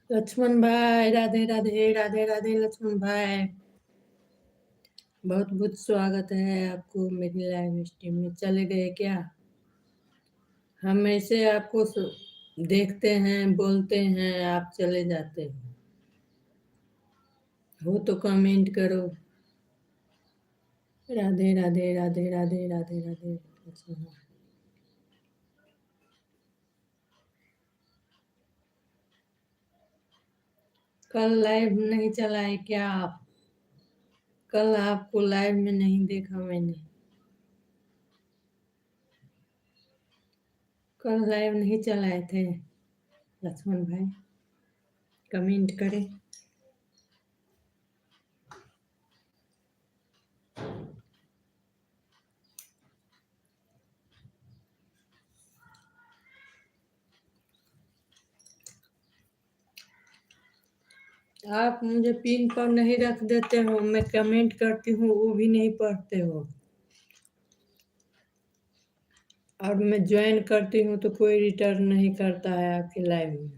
लक्ष्मण भाई, राधे राधे राधे राधे। लक्ष्मण भाई, बहुत बहुत स्वागत है आपको मेरी लाइव स्ट्रीम में। चले गए क्या? हम ऐसे आपको देखते हैं, बोलते हैं, आप चले जाते हो तो कमेंट करो। राधे राधे राधे राधे राधे राधे। लक्ष्मण भाई, कल लाइव नहीं चलाए क्या आप? कल आपको लाइव में नहीं देखा मैंने। कल लाइव नहीं चलाए थे लक्ष्मण भाई, कमेंट करें। आप मुझे पिन पर नहीं रख देते हो, मैं कमेंट करती हूँ वो भी नहीं पढ़ते हो, और मैं ज्वाइन करती हूँ तो कोई रिटर्न नहीं करता है आपके लाइव में।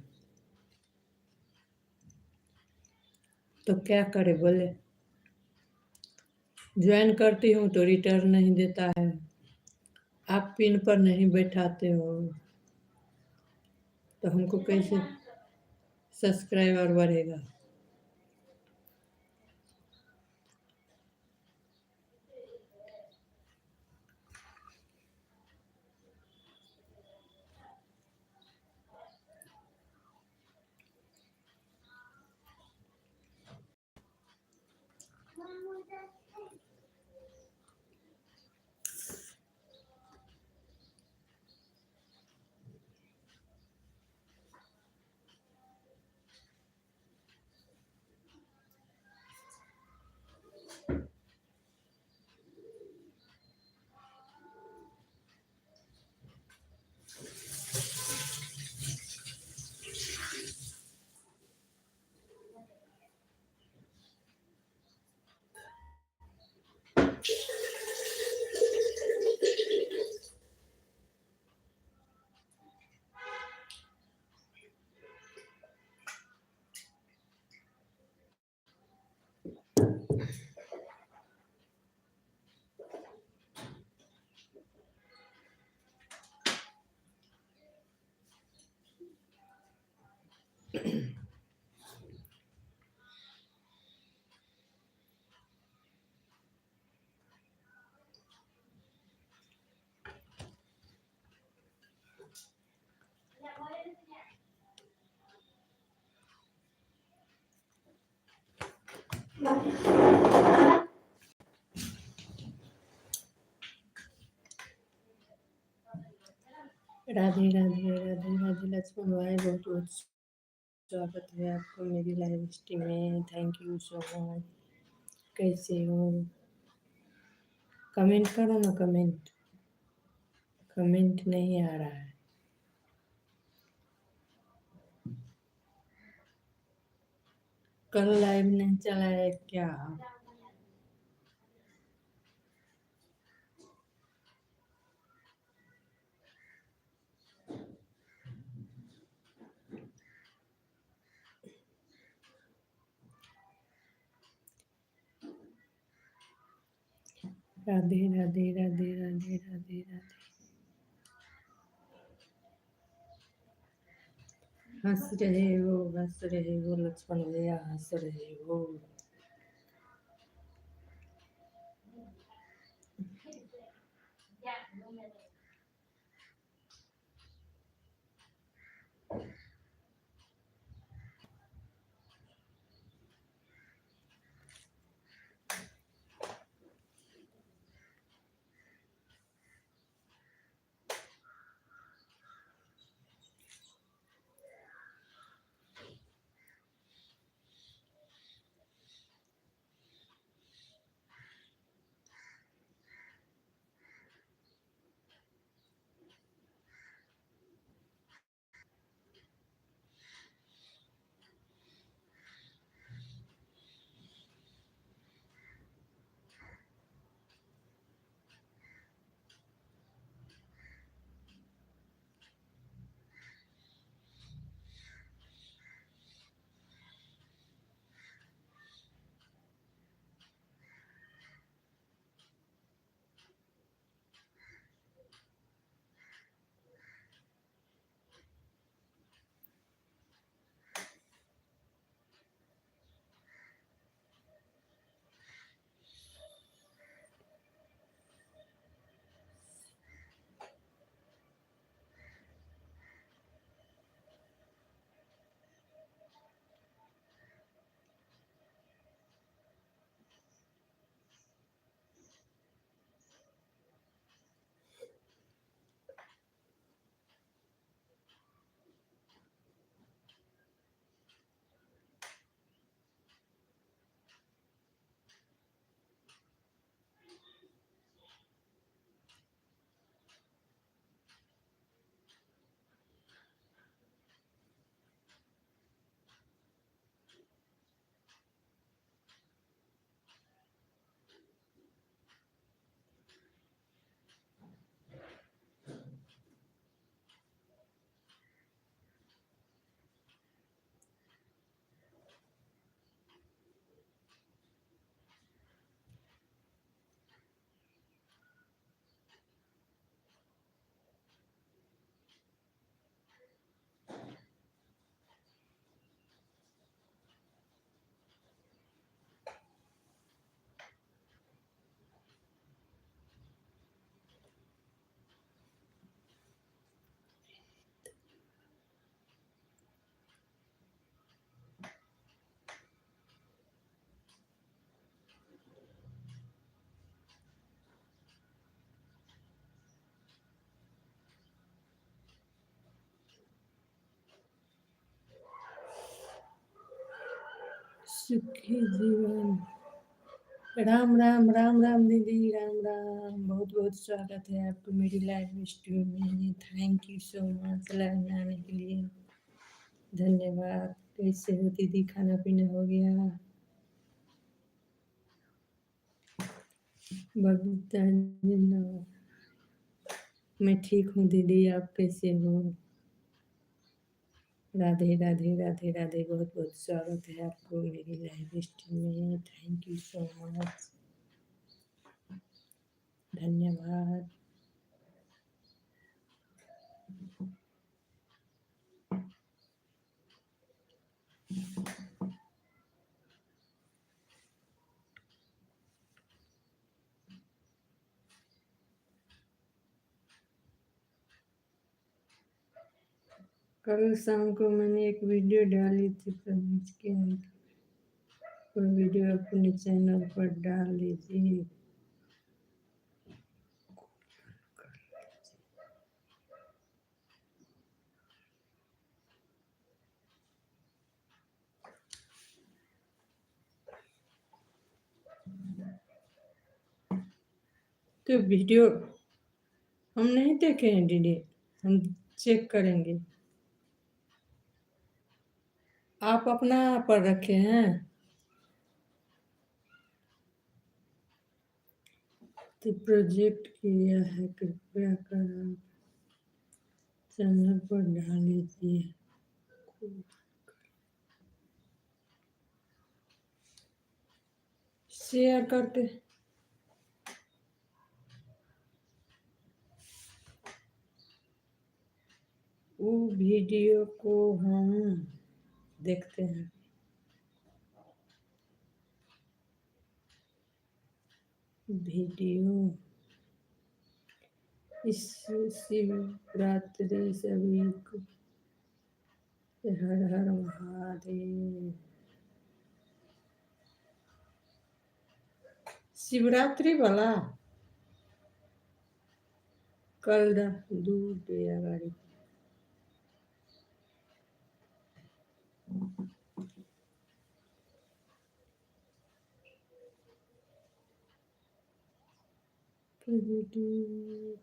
तो क्या करे बोले? ज्वाइन करती हूँ तो रिटर्न नहीं देता है, आप पिन पर नहीं बैठाते हो, तो हमको कैसे सब्सक्राइबर बढ़ेगा? राधे राधे राधे राधे। लक्ष्मण भाई, बहुत बहुत स्वागत है आपको मेरी लाइव स्ट्रीम में। Thank you so much. कैसे हो? कमेंट करो ना, कमेंट। कमेंट नहीं आ रहा है। कल लाइव नहीं चला है क्या? राधे राधे राधे राधे राधे राधे। हंस रहे हो लक्ष्मण भैया, हंस रहे हो। सुखी जीवन। राम राम राम राम दीदी, राम राम। बहुत बहुत स्वागत है आपको मेरी लाइव स्ट्रीम में। Thank you so much live में आने के लिए, धन्यवाद। कैसे हो दीदी, खाना पीना हो गया? बबीता जिंदाबाद। मैं ठीक हूँ दीदी, आप कैसे हो? राधे राधे राधे राधे। बहुत बहुत स्वागत है आपको मेरी लाइव स्ट्रीम में। थैंक यू सो मच, धन्यवाद। कल शाम को मैंने एक वीडियो डाली थी प्रवेश के, कोई वीडियो अपने चैनल पर डाल लीजिए। तो वीडियो हम नहीं देखे हैं दीदी, हम चेक करेंगे। आप अपना पर रखे हैं तो प्रोजेक्ट किया है, कृपया कर आप चैनल पर डाल लीजिए। शेयर करके वो वीडियो को हम देखते हैं। वीडियो इस शिवरात्रि सभी को हर हर महादेव। शिवरात्रि वाला कल दूर दिया गाड़ी। Video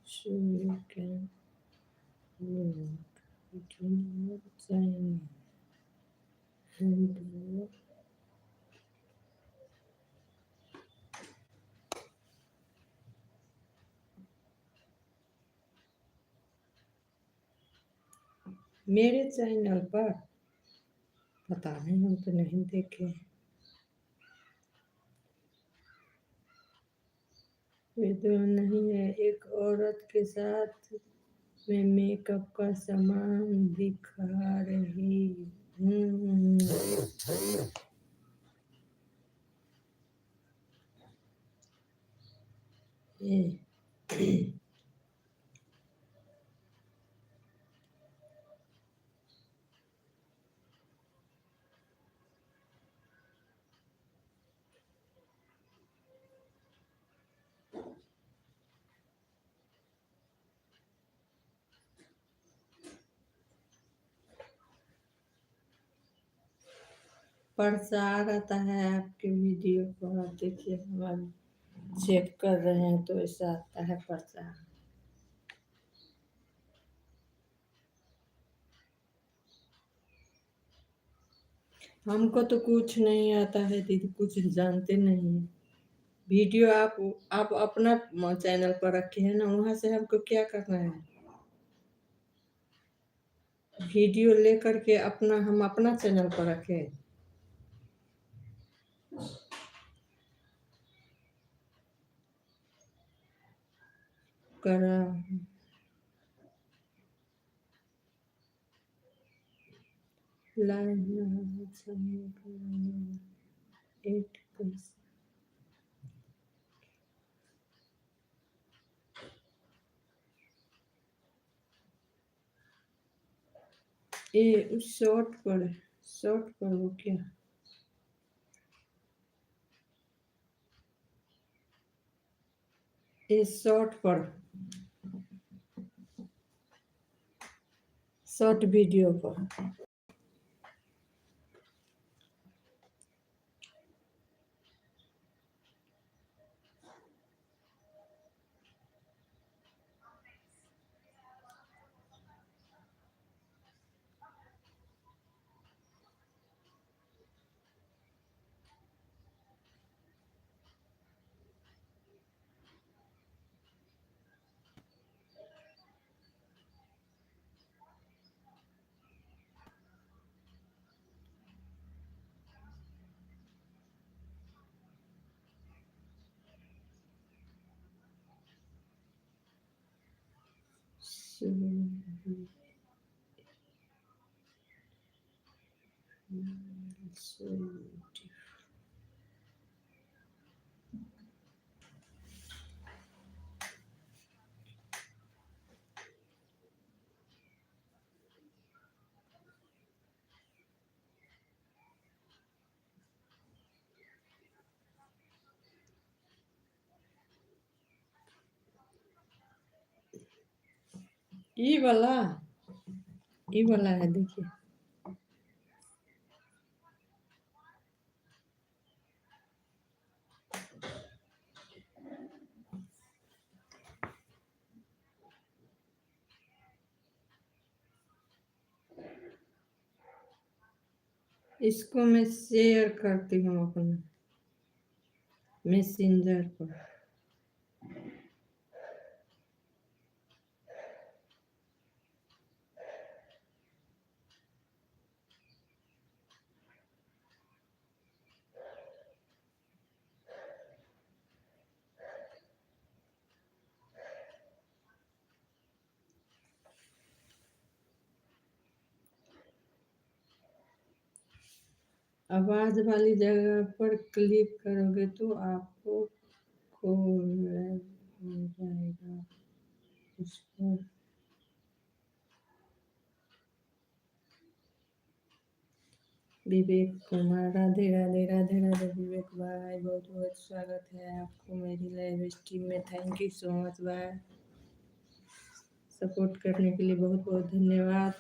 so you can work between your time and मेरे चैनल पर पता नहीं, हम तो नहीं देखे। ये तो नहीं है। एक औरत के साथ मैं मेकअप का सामान दिखा रही हूँ। पर्चा आ रहता है आपके वीडियो पर, देखिए हमारे चेक कर रहे हैं तो ऐसा आता है पर्चा। हमको तो कुछ नहीं आता है दीदी, कुछ जानते नहीं है। वीडियो आप अपना चैनल पर रखे हैं ना, वहां से हमको क्या करना है? वीडियो लेकर के अपना हम अपना चैनल पर रखे करा। ये उस शॉर्ट पर वो क्या, ये शॉर्ट पर शॉर्ट वीडियो को। ये वाला है, देखिए। इसको मैं शेयर करती हूँ अपने मैसेंजर पर। आवाज वाली जगह पर क्लिक करोगे तो आपको कॉल हो जाएगा उस पर। विवेक कुमार, राधे राधे राधे राधे। विवेक भाई, बहुत बहुत स्वागत है आपको मेरी लाइव स्ट्रीम में। थैंक यू सो मच भाई, सपोर्ट करने के लिए बहुत बहुत धन्यवाद।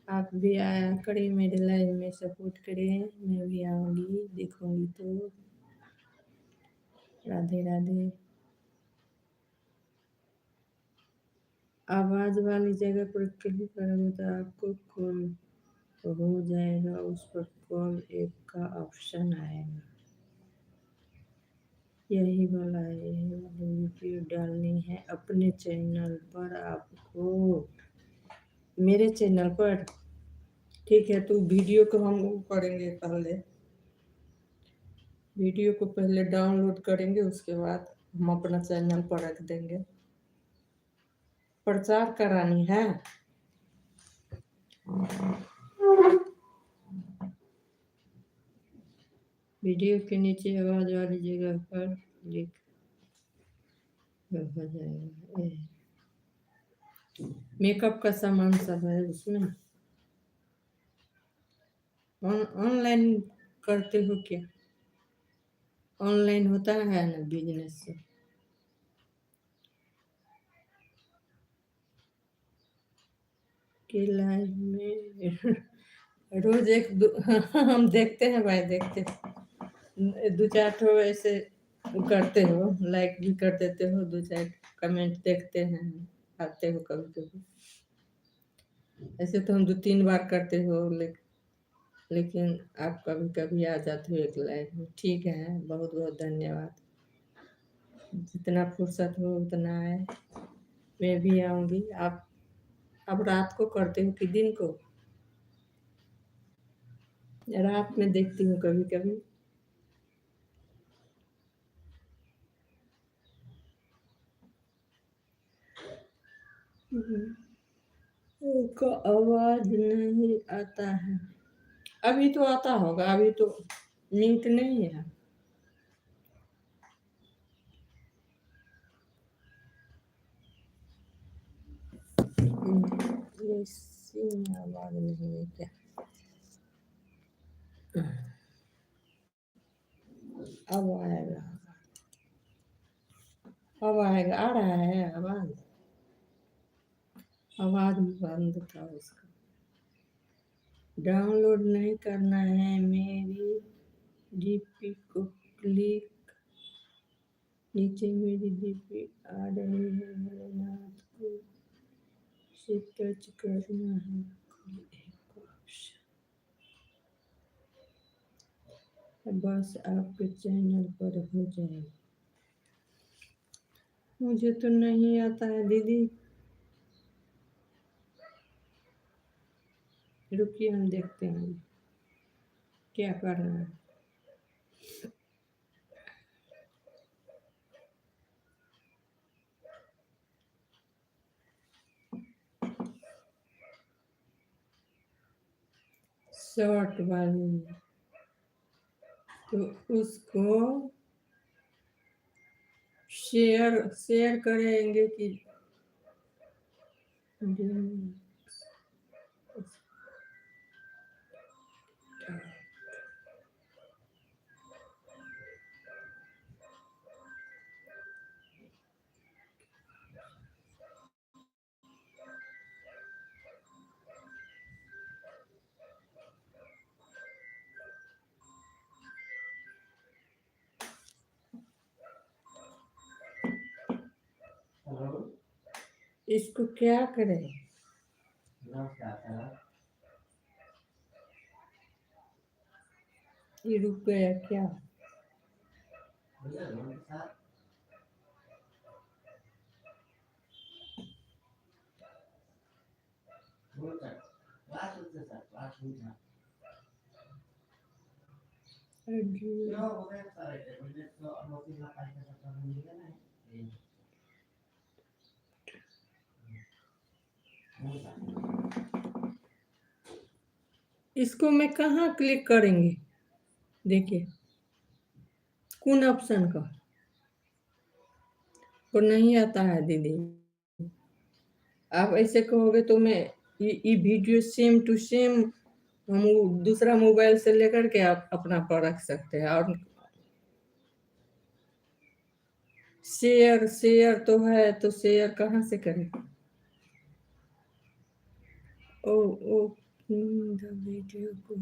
आप भी आया करें मेरे लाइव में, सपोर्ट करें। मैं भी आऊँगी, देखूँगी तो। राधे राधे। आवाज वाली जगह पर क्लिक करोगे तो आपको कॉल हो जाएगा, उस पर कॉल एक का ऑप्शन आएगा। यही वाला है, यही वाली वीडियो डालनी है अपने चैनल पर आपको, मेरे चैनल पर। ठीक है, तो वीडियो को हम करेंगे पहले, वीडियो को पहले डाउनलोड करेंगे, उसके बाद हम अपना चैनल पर रख देंगे। प्रचार करानी है। वीडियो के नीचे आवाज वाली जगह पर क्लिक हो जाएगा। मेकअप का सामान सब है उसमें। ऑनलाइन करते हो क्या? ऑनलाइन होता है ना बिजनेस से। के लाइव में रोज एक दो हम देखते हैं भाई, देखते दो चार ठो ऐसे करते हो, लाइक भी कर देते हो, दो चार कमेंट देखते हैं, आते हो कभी कभी। ऐसे तो हम 2-3 बार करते हो, लेकिन आप कभी कभी आ जाते हो एक लाइव में। ठीक है, बहुत बहुत धन्यवाद। जितना फुर्सत हो उतना आए, मैं भी आऊँगी। आप रात को करते हो कि दिन को? रात में देखती हूँ कभी कभी। का आवाज नहीं आता है। अभी तो आता होगा, अभी तो लिंक नहीं है। इसी में आवाज नहीं है क्या? अब आएगा, अब आएगा। आ रहा है आवाज। आवाज बंद था उसका। डाउनलोड नहीं करना है, मेरी डीपी को क्लिक, नीचे मेरी डीपी आ रही है, भोलेनाथ को से टच करना है, एक ऑप्शन, बस आपके चैनल पर हो जाएगा। मुझे तो नहीं आता है दीदी, रुकिए हम देखते हैं क्या करना है। शॉर्ट वाली, तो उसको शेयर शेयर करेंगे कि इसको क्या करें? ये रुक गया क्या? इसको मैं कहाँ क्लिक करेंगे? देखिए कौन ऑप्शन का को नहीं आता है दीदी। आप ऐसे कहोगे तो मैं ये वीडियो सेम टू सेम हम दूसरा मोबाइल से लेकर के आप अपना पर रख सकते हैं। और शेयर शेयर तो है, तो शेयर कहाँ से करें? ओ ओ द वीडियो को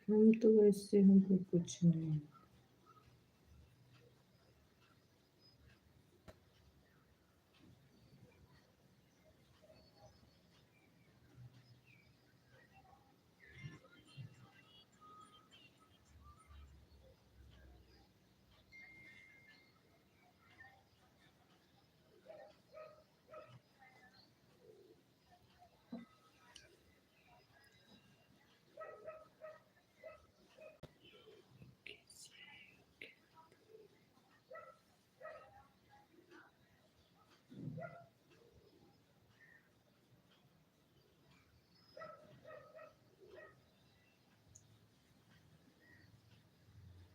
हम तो ऐसे हमको कुछ नहीं।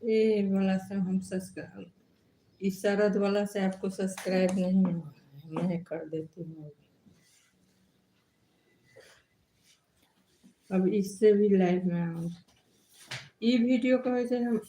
ये वाला से हम सब्सक्राइब, इस शरद वाला से आपको सब्सक्राइब नहीं हुआ है, मैं कर देती हूँ। अब इससे भी लाइव में आऊँ, ये वीडियो को वैसे हम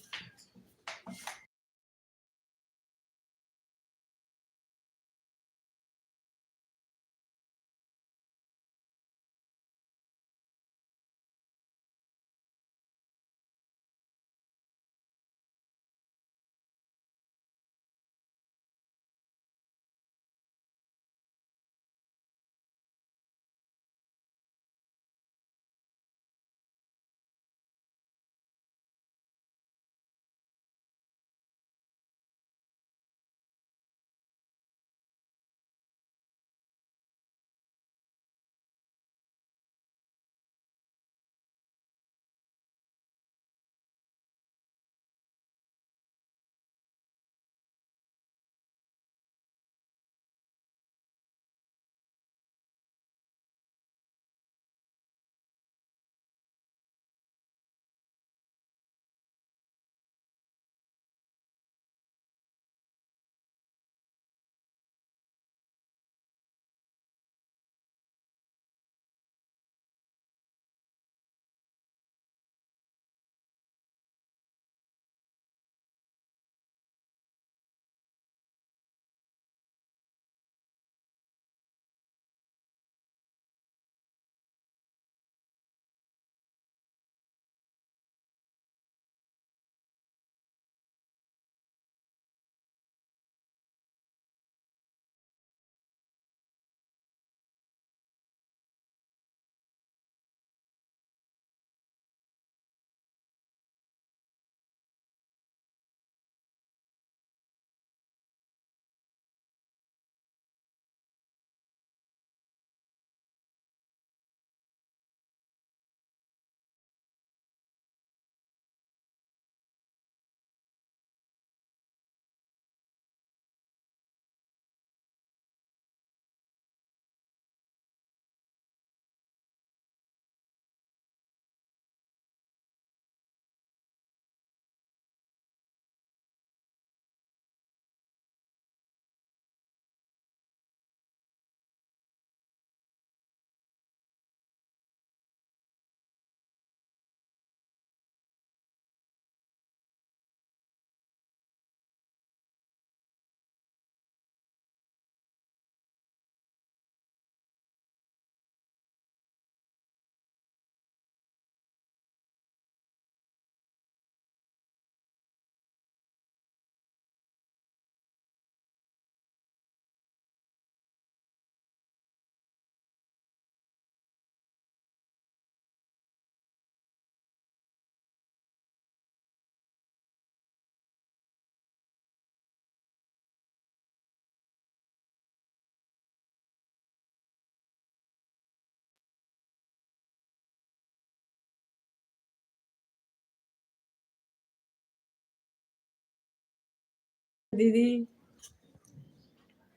दीदी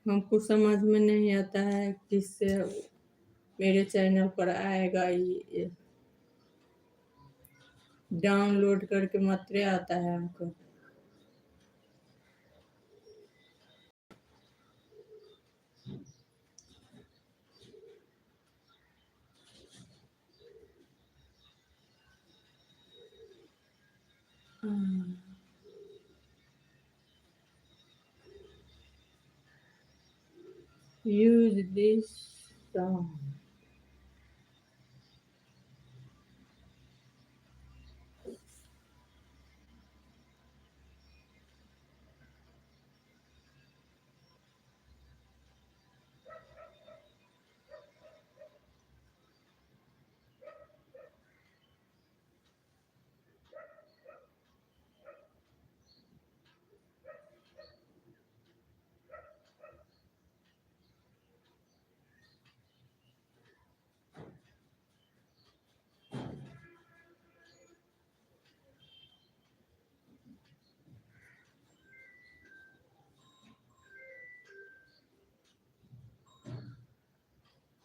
हमको समझ में नहीं आता है किससे मेरे चैनल पर आएगा ये डाउनलोड करके मात्र आता है हमको। Use this song.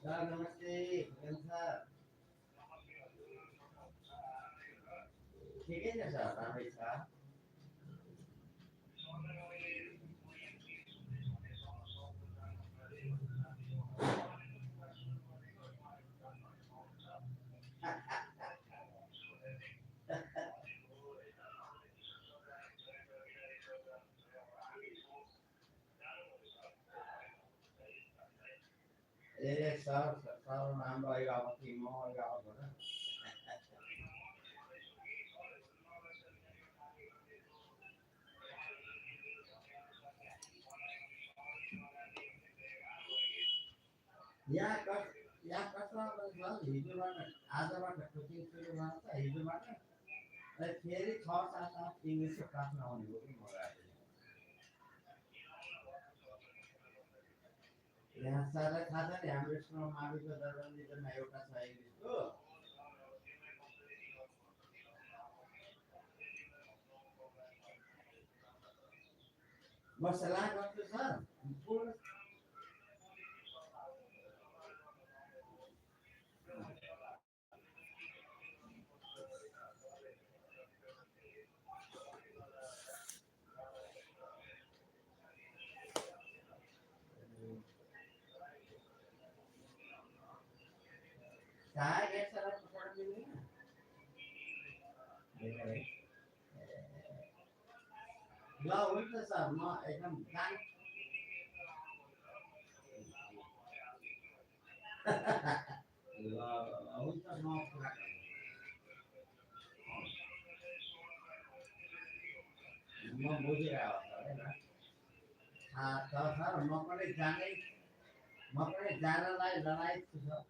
नमस्ते सर ठिकै छ सर राम्रै छ ए सर सर राम्रो अभिभावक म अभिभावक हो र यहाँ कस्टमर सर हिजोबाट आजबाट कोचिङ सुरु गर्छ हिजोबाट फेरि 6-7 इङ्ग्लिसको क्लासमा आउने हो कि म यहाँ सरलाई थाहा छ नि हाम्रो स्कुलमा माविको दर्जनमा एउटा छ इङ्ग्लिसको म सल्लाह गर्छु सर चाहे एक सर पकड़ मिलेगा ल हुन्छ सर म एकदम जान ल हुन्छ म बुझिरहेको सर होइन सर म पनि जानलाई लडाइँ छु सर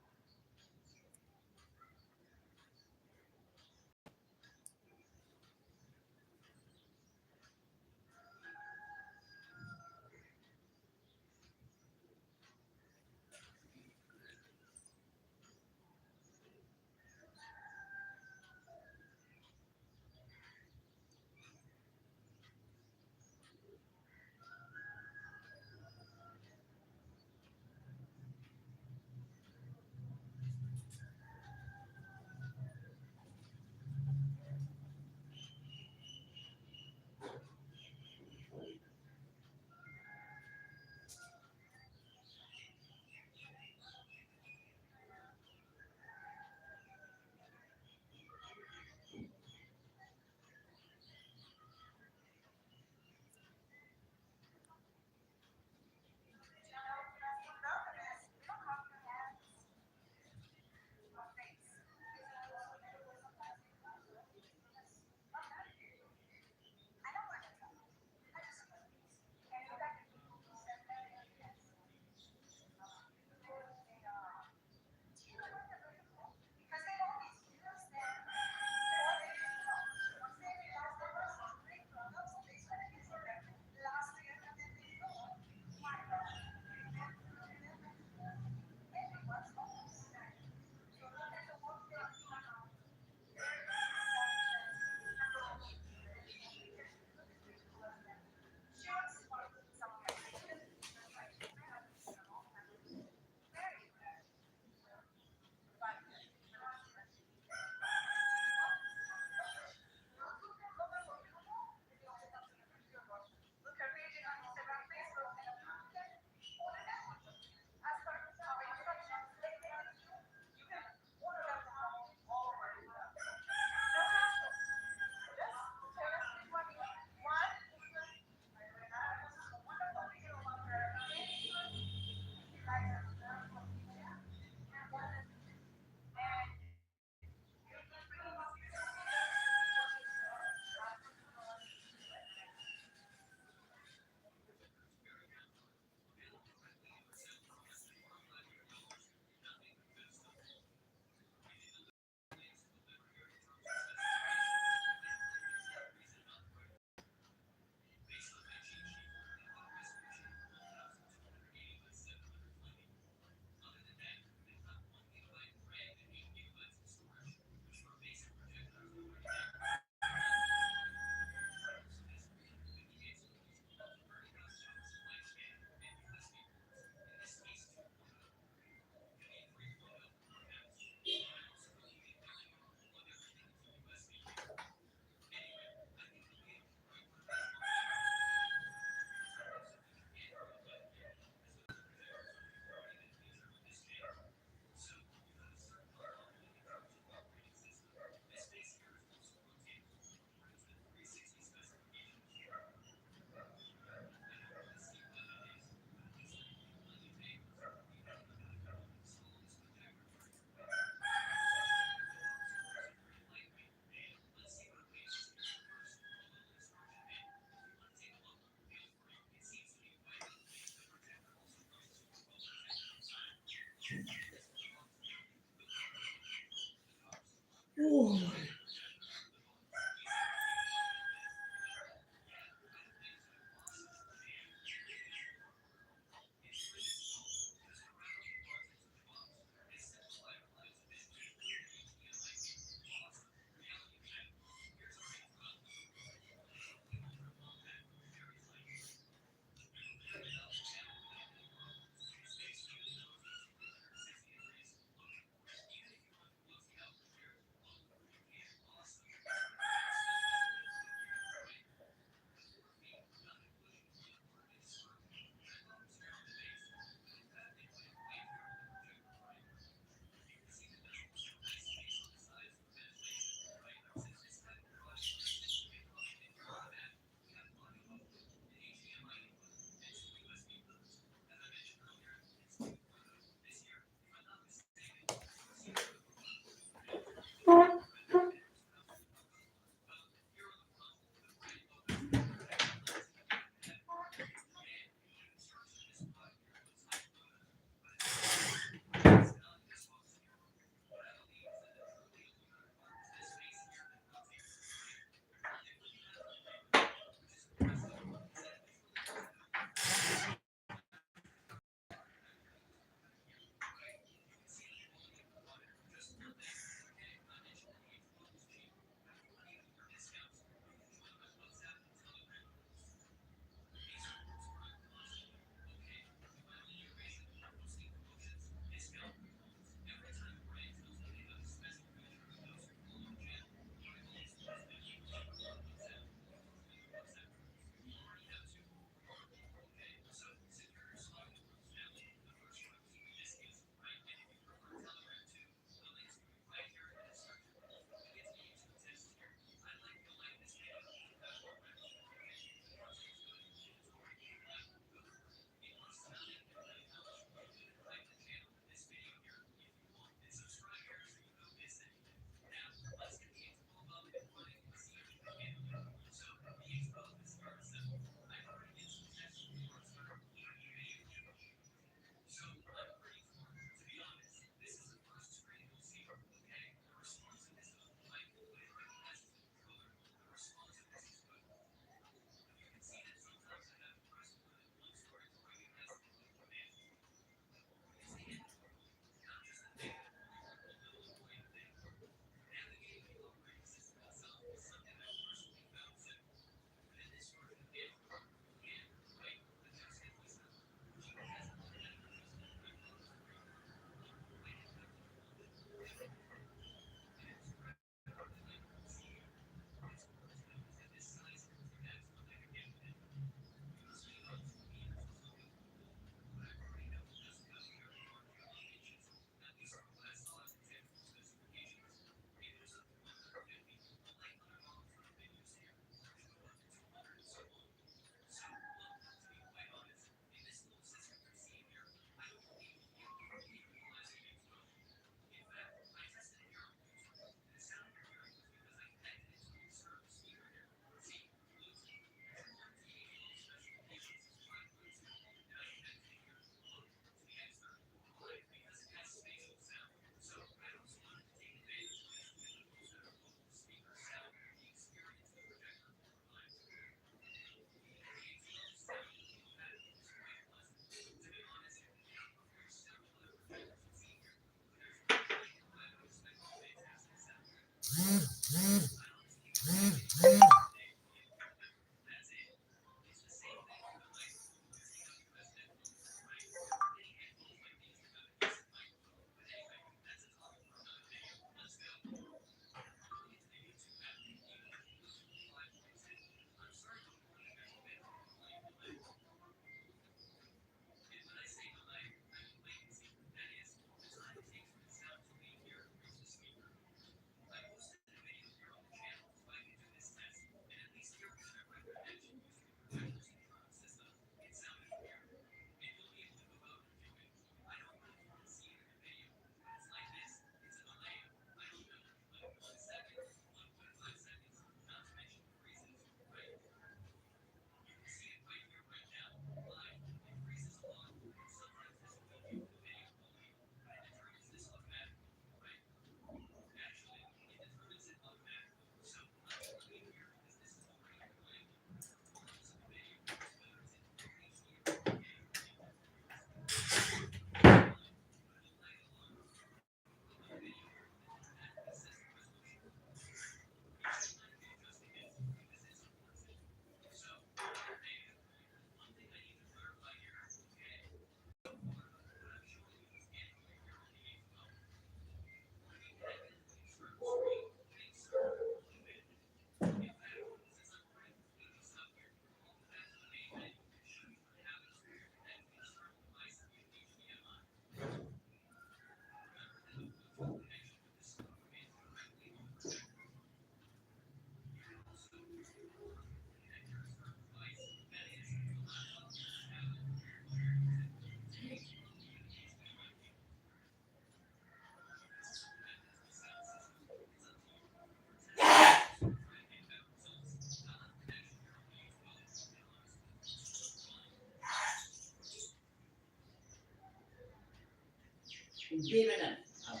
जी मैडम आप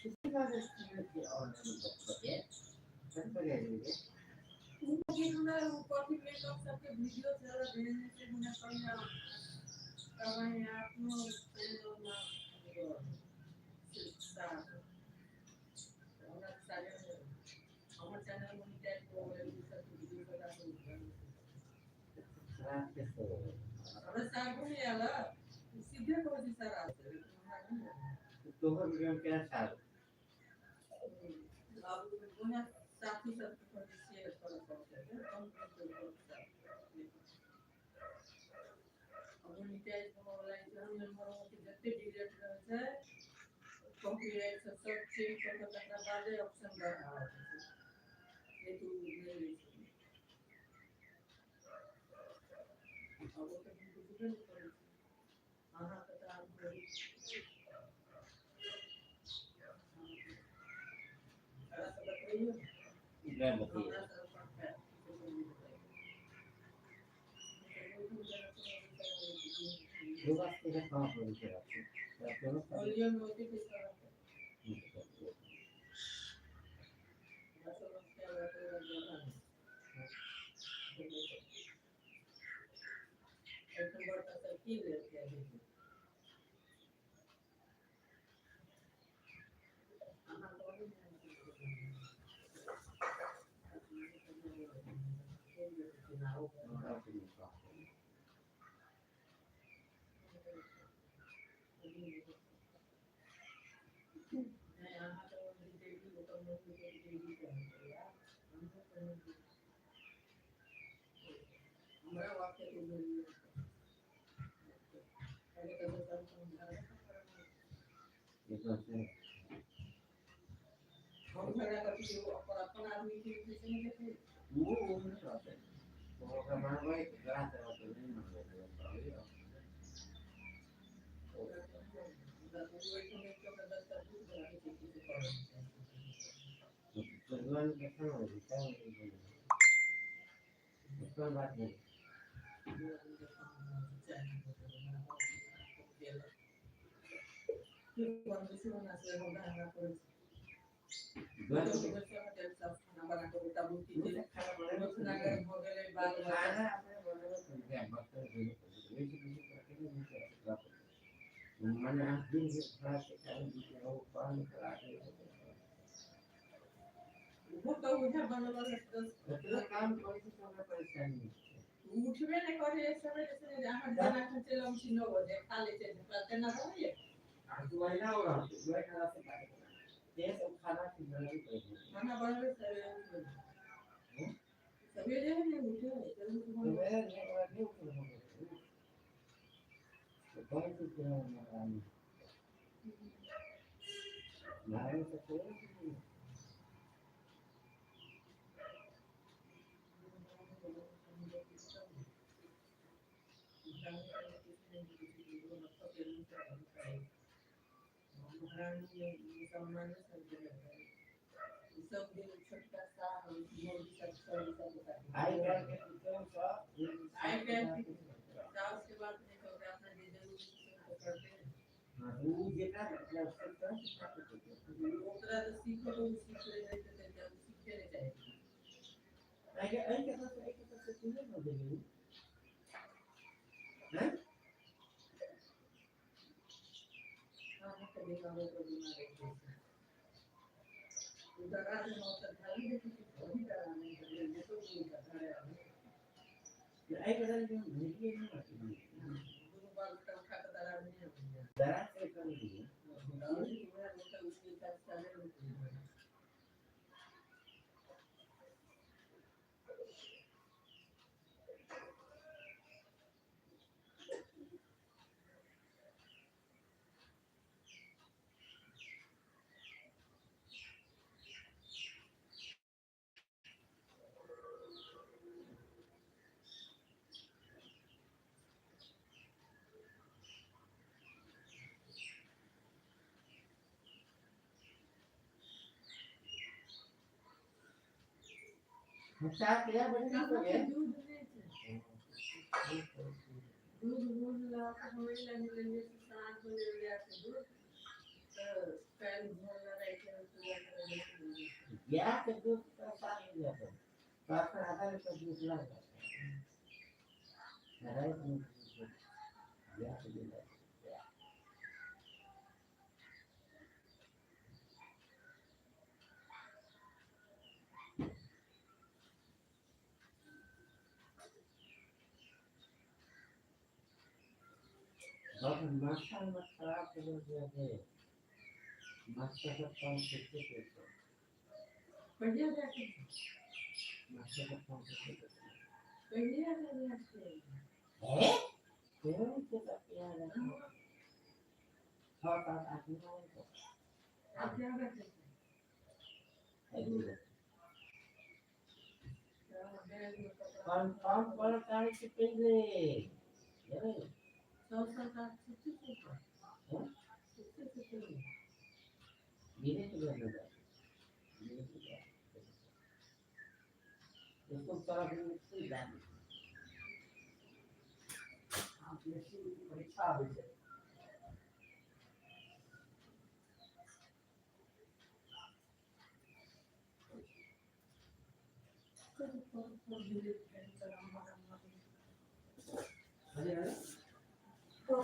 किसी का की और बताइए कौन सा करेंगे वो कि हमरा कॉफी मेकअप सबके वीडियो जरा भेजने से हमरा कहना कमाई आपनो चैनल में सारा हमरा सारे हमर चैनल मोनेटाइज हो गए सब वीडियो बना के आप कैसे हमरा सारा नहीं आला सीधे कहो जी सारा हमरा नहीं तो हर वीडियो में क्या साल अब उन्हें साथी सब को शेयर कर सकते हैं हम मोनेटाइज ऑनलाइन से हम नंबर के जते डिलीट रहे छै कॉपीराइट सब चेक कर के तकरा बाद ऑप्शन बढ़ा ये तो नहीं अब वो तो बुझबे नहीं करै अहाँ के तो आप अरा सब बताइए मैं बताइए हमरा सब पर दो बात के कहाँ पर लिखे रखते हैं आप दोनों और ये नोटिफिकेशन ये तो है हम घरा का किसी को अपन आदमी की किसी ने देखे वो नहीं रहते तो का मान भाई ग्रास रहते नहीं मांगे तो भगवान के खाना होता है उसका बात नहीं खाना बना के उता बुती जे खाना घर हो गेले बाल खाना अपने बनाना पड़ता है बच्चे को ये मैंने आज दिन के खा के खाने की वो पानी करा के वो तो उधर बनल इतना काम करके समय परेशानी उठबे नहीं करे एक समय जैसे जहाँ जना खर्चे हम छिनो हो जाए खा ले छै तेना रहिए आज तो महीना हो रहा है दो खाना से खाने ये सब खाना की जरूरत पड़ेगी खाना बनवे सवेरे नहीं उठे जल्दी तो बन मैं नहीं उठ तो कौन सी क्या नारे से कोई सब दिन छोटका सा मुर्गी सब आई कैन के तो सब आई कैन सास के बात नहीं तो अपना जे जरूरी करते हैं वो जितना सकता है ओकरा तो सीखो तो सीख ले तो सीखे नहीं चाहिए आई के पास सुने ना देंगे हैं हाँ कभी कभी तो बीमार रहते हैं उधर रात में मौसम खाली है किसी को भी कराने के लिए ये तो नहीं कर रहा है आई के साथ नहीं आती दोनों बार का खा कर दरार नहीं है जरा से कर लीजिए दरार की मेरा बेटा उसके साथ साले होते हैं चार किया बच्चा को गए दूध नहीं दूध ला हमें लेने लेने से साथ में ले लिया दूध गया के दूध का साथ लिया तो प्रार्थना आधार पर दूध लग जाता है राइट में गया के दूध और मास्टर मत खराब कर दिया थे मास्टर का काम कितने पैसे बढ़िया जाके मास्टर का काम कितने पैसे बढ़िया जाके है क्यों से किया जाता है छह सात आठ नौ को आप क्या करते हैं काम पर कार्य के पहले यार सौ का मेरे के लिए इसको सारा दिन से जाने आप जैसी परीक्षा हुई है अरे तो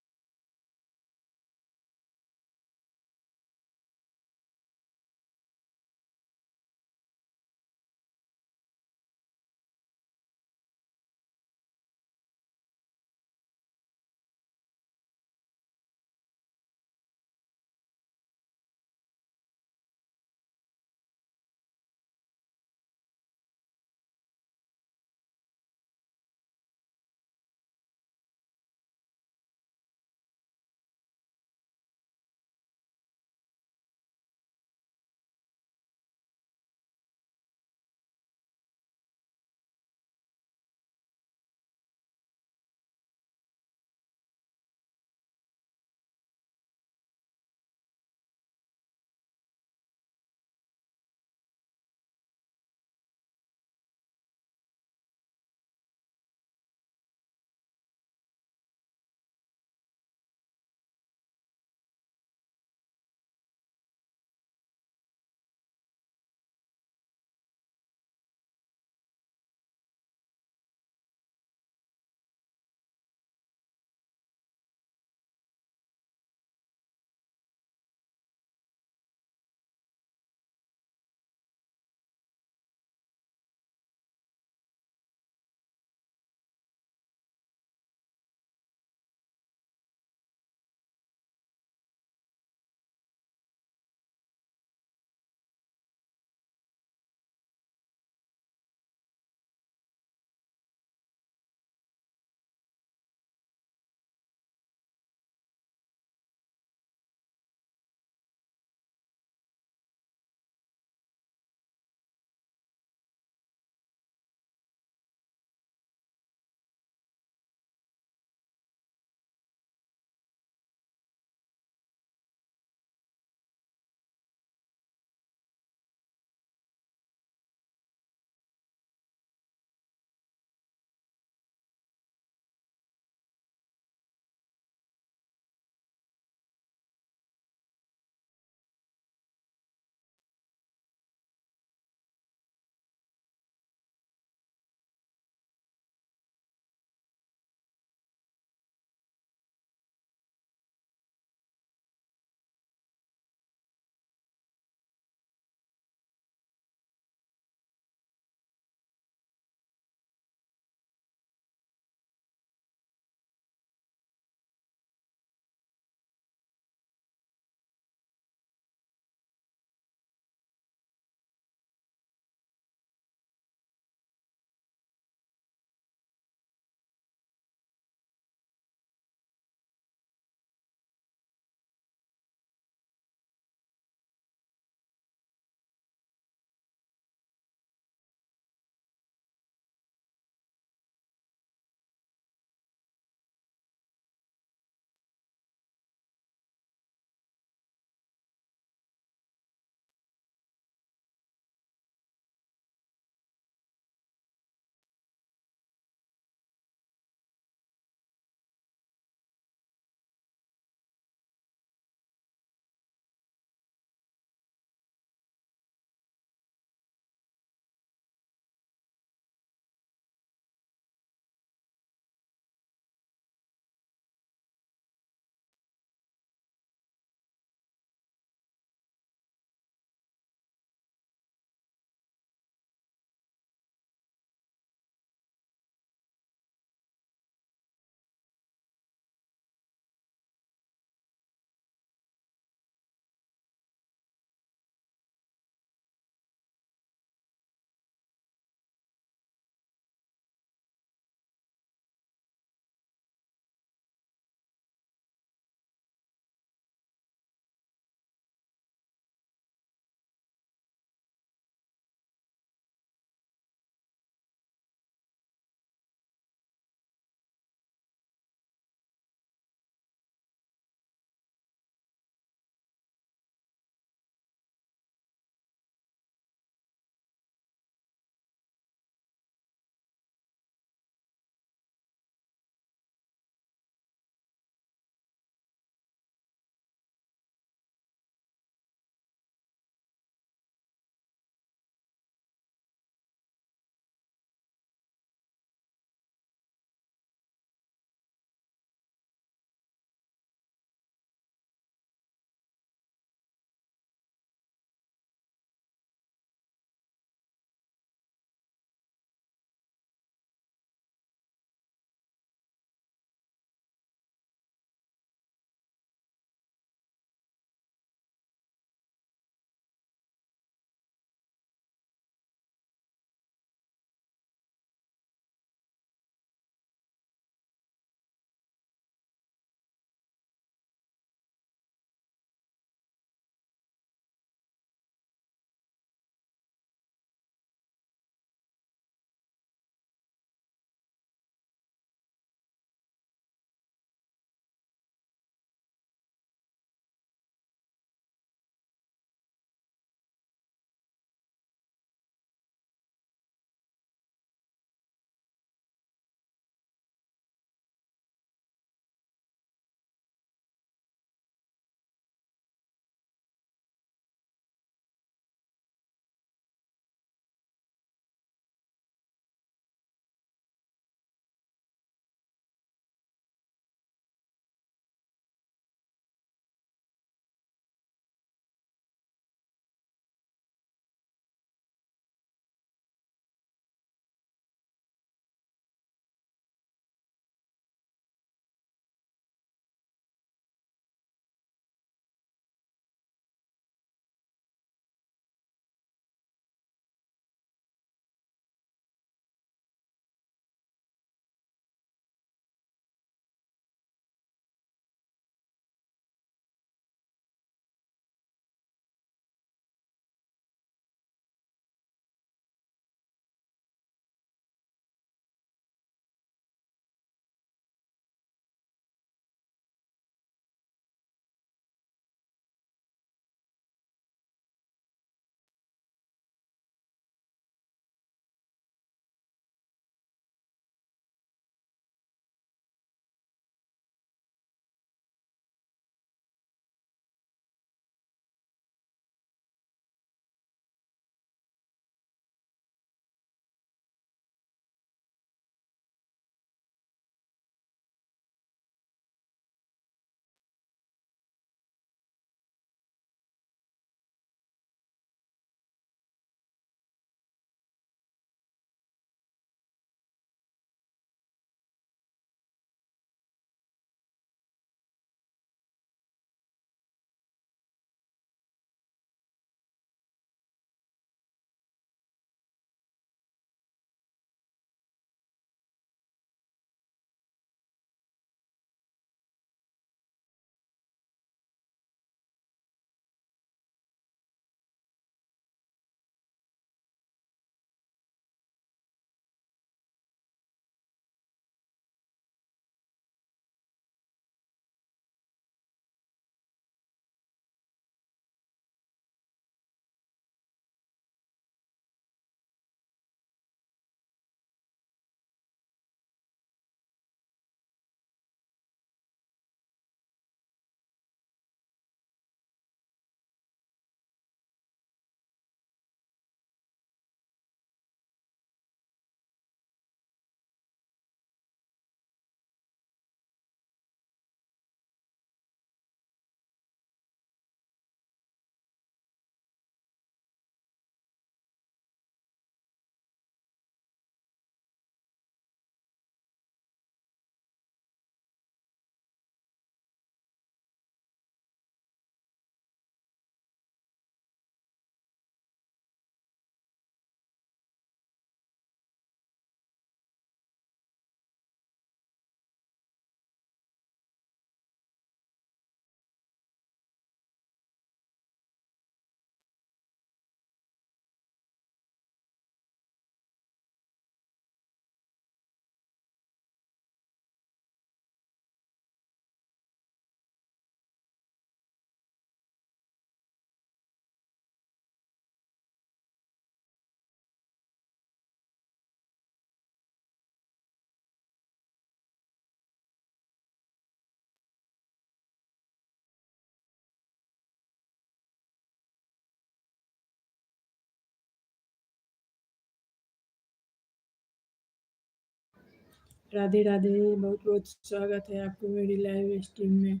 राधे राधे, बहुत बहुत स्वागत है आपको मेरी लाइव स्ट्रीम में।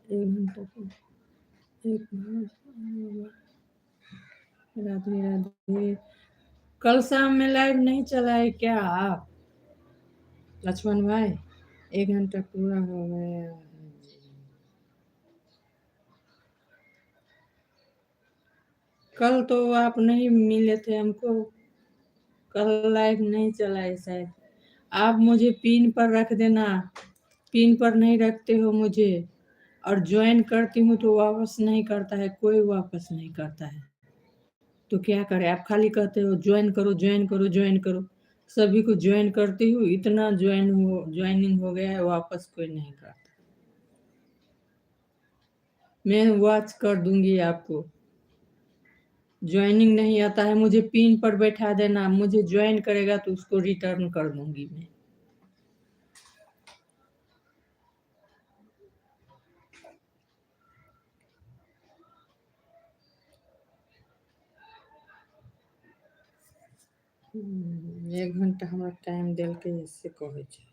1 घंटा राधे राधे। कल शाम में लाइव नहीं चला है क्या आप लक्ष्मण भाई? 1 घंटा पूरा हो गया। कल तो आप नहीं मिले थे हमको, कल लाइव नहीं चला है शायद। आप मुझे पिन पर रख देना, पिन पर नहीं रखते हो मुझे, और ज्वाइन करती हूँ तो वापस नहीं करता है, कोई वापस नहीं करता है। तो क्या करें? आप खाली कहते हो ज्वाइन करो ज्वाइन करो ज्वाइन करो, सभी को ज्वाइन करती हूँ, इतना ज्वाइनिंग हो गया है, वापस कोई नहीं करता। मैं वॉच कर दूंगी आपको। ज्वाइनिंग नहीं आता है, मुझे पिन पर बैठा देना, मुझे ज्वाइन करेगा तो उसको रिटर्न कर दूंगी मैं। एक घंटा हमारा टाइम दिल के इससे कहे छै।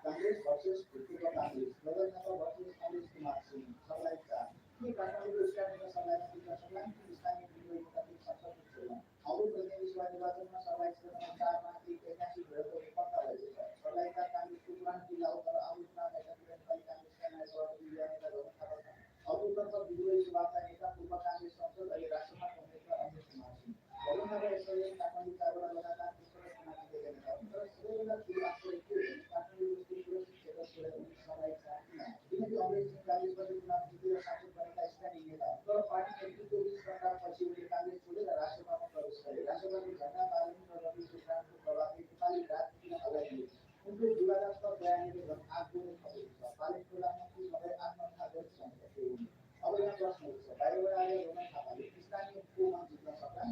Congress versus Tripura Congress, Governor versus Anish Kumar Singh, Sabha ये काठमाडौँ स्ट्यान्डमा सहभागी हुन सक्ला कि स्थानीय विद्रोहीका सम्पर्क छैन अरू प्रतिनिधिसभा निर्वाचनमा सहभागी हुन 4 मा 81 भएको पक्का भएको छ सर्लाहीका काङ्ग्रेसको पुरानो जिल्ला हो तर आउँ चुनाव नेपाली काङ्ग्रेसका नयाँ सभापति नेता गर्न थाहा छ अरूतर्फ विद्रोही सभाका नेता पूर्व काङ्ग्रेस सांसद अहिले राष्ट्रमा कङ्ग्रेसका अध्यक्ष कुमार सिंह भगवाननगर यसैले काठमाडौँ 4 वटा लगातार पुष्कर चुनाव जितेका नेता हुन् तर सबैभन्दा ठुलो आश्चर्य के हो काठमाडौँ जस्तो सुरक्षित क्षेत्र छोडेर उनी सहभागी छन् किन किनकि अङ्ग्रेज 40 वर्ष चुनाव जितेर शासन बनेका स्थानीय नेता तर पार्टी नेतृत्वको बीच सरकारपछि उनले काङ्ग्रेस छोडेर राष्ट्रसभामा प्रवेश गरे राष्ट्रसभाको झन्डा बालनी र रवि सुशान्तको प्रभावले नेपाली राजनीतिमा हल्लाइदिए उनको विवादास्पद बयानले झन् आगो नै थपेको छ पालित प्रधानमन्त्री सबै आत्महत्या गरेको भनेको अब यहाँ प्रश्न उठ्छ बाहिरबाट आएर रोमन थापाले स्थानीय कोमा जित्न सक्ला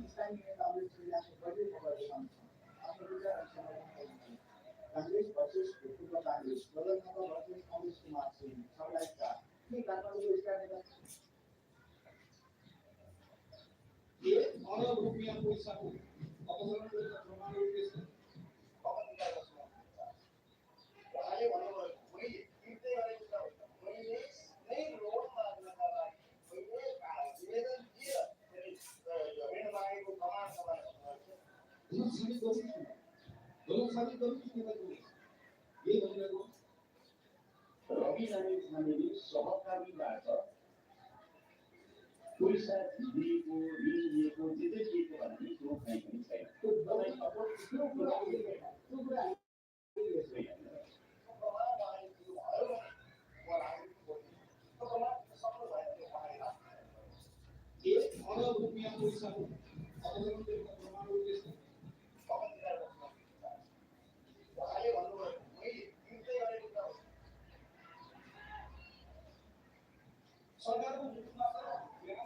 स्थानीय नेता अमृत श्रीलासले बढी खबर देखाउँछ आफ्नो विचार र समाधान काङ्ग्रेस भर्सेस पूर्व काङ्ग्रेस गगननगर भर्सेस अमृत कुमार सिंह सबलाई चार के काठमाडौँको स्टार नेता ये अरब रुपियाँ पैसाको अपहरण गरेर प्रमाणित देश उहाँले भन्नुभयो मैले तिर्दै गरेको छ मैले नै लोन माग्नका लागि मैले निवेदन दिएर ऋण मागेको प्रमाण तपाईँलाई साबित गर्नु के भनेको रवि नारायण थापाले सहकारीबाट पैसा दिएको ऋण लिएको जे जे दिएको भन्ने कुरो कुनै पनि छैन त्यो कुरा अरब रुपियाँ पैसाको अपहरण गरेको प्रमाण देश उहाँले भन्नुभयो मैले तिर्दै गरेको छ सरकारको विरुद्धमा सरकारको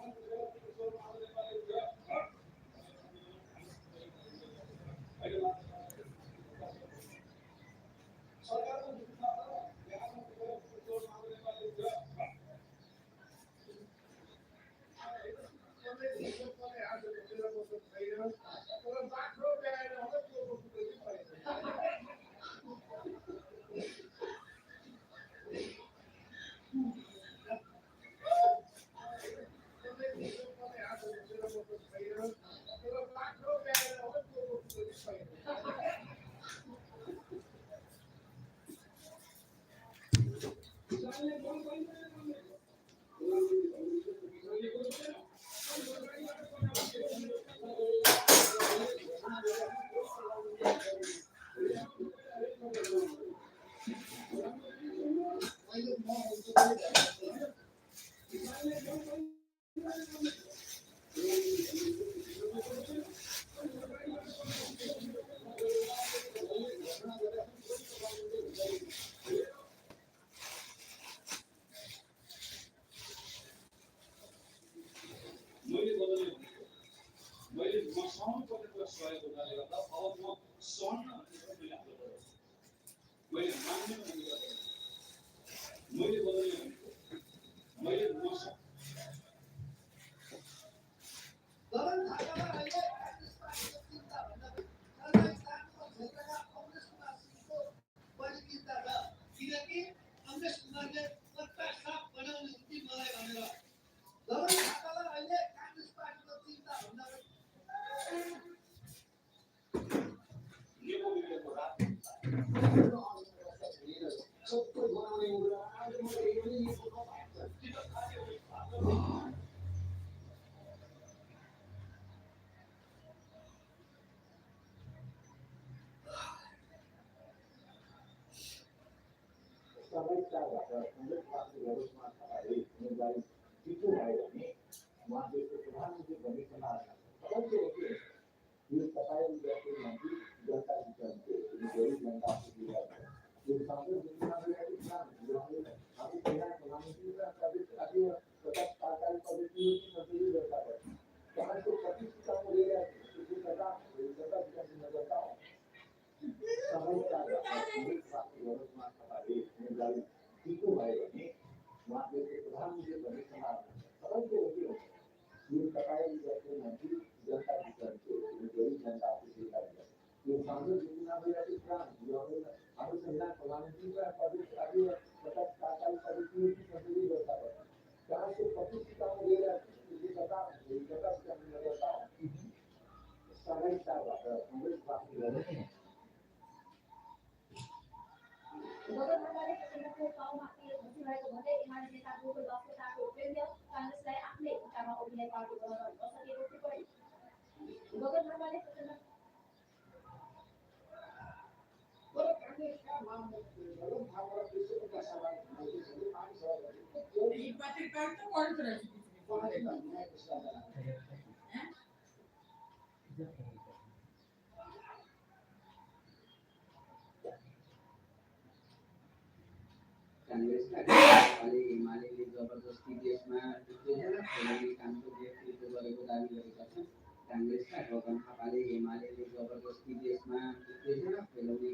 काङ्ग्रेसका नेपाली एमाले जबरजस्ती देशमा उत्तेजना फैलाउने कामको नेतृत्व गरेको दावी गरेका छन्। काङ्ग्रेसका गगन थापाले एमाले जबरजस्ती देशमा उत्तेजना फैलाउने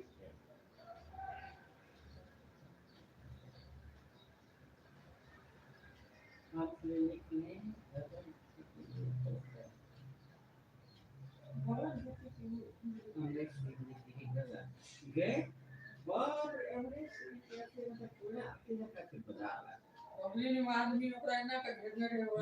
आदमी ukraina का घेरने रहे हो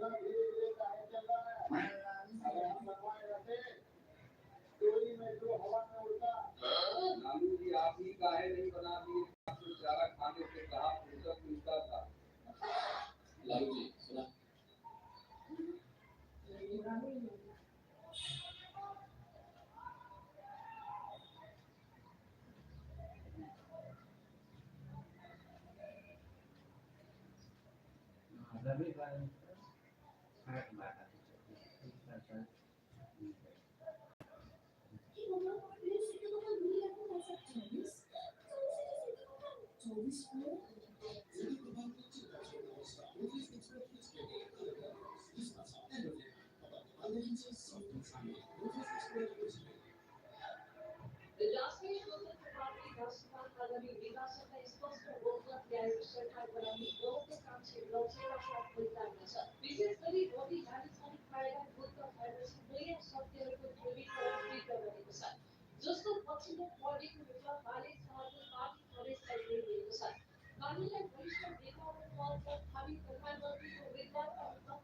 लालू जी आप ही काहे नहीं बना दिए चारा खाने से कहा फुर्सत मिलता था। लालू जी सुना रविवार हाट मारा राष्ट्रीय स्वतंत्र पार्टी राष्ट्रवाद आगामी विकासका स्पष्ट रोडम्याप ल्याएको सरकार बनाउने महत्वाकांक्षी लक्ष्यका साथ परिचालन छ। विशेष गरी मोदी मानिसहरू पाएका बुद्ध धर्मसित नयाँ शक्तिहरूको ध्रुवीकरण तीव्र गरेको छ, जसको पछिल्लो पढेको रूपमा मालिक सहरको पार्टी प्रदेशलाई ल्याइएको छ। पार्टीलाई वरिष्ठ नेताको पदमा थाबी प्रधानमन्त्रीको उम्मेद्वारका रूपमा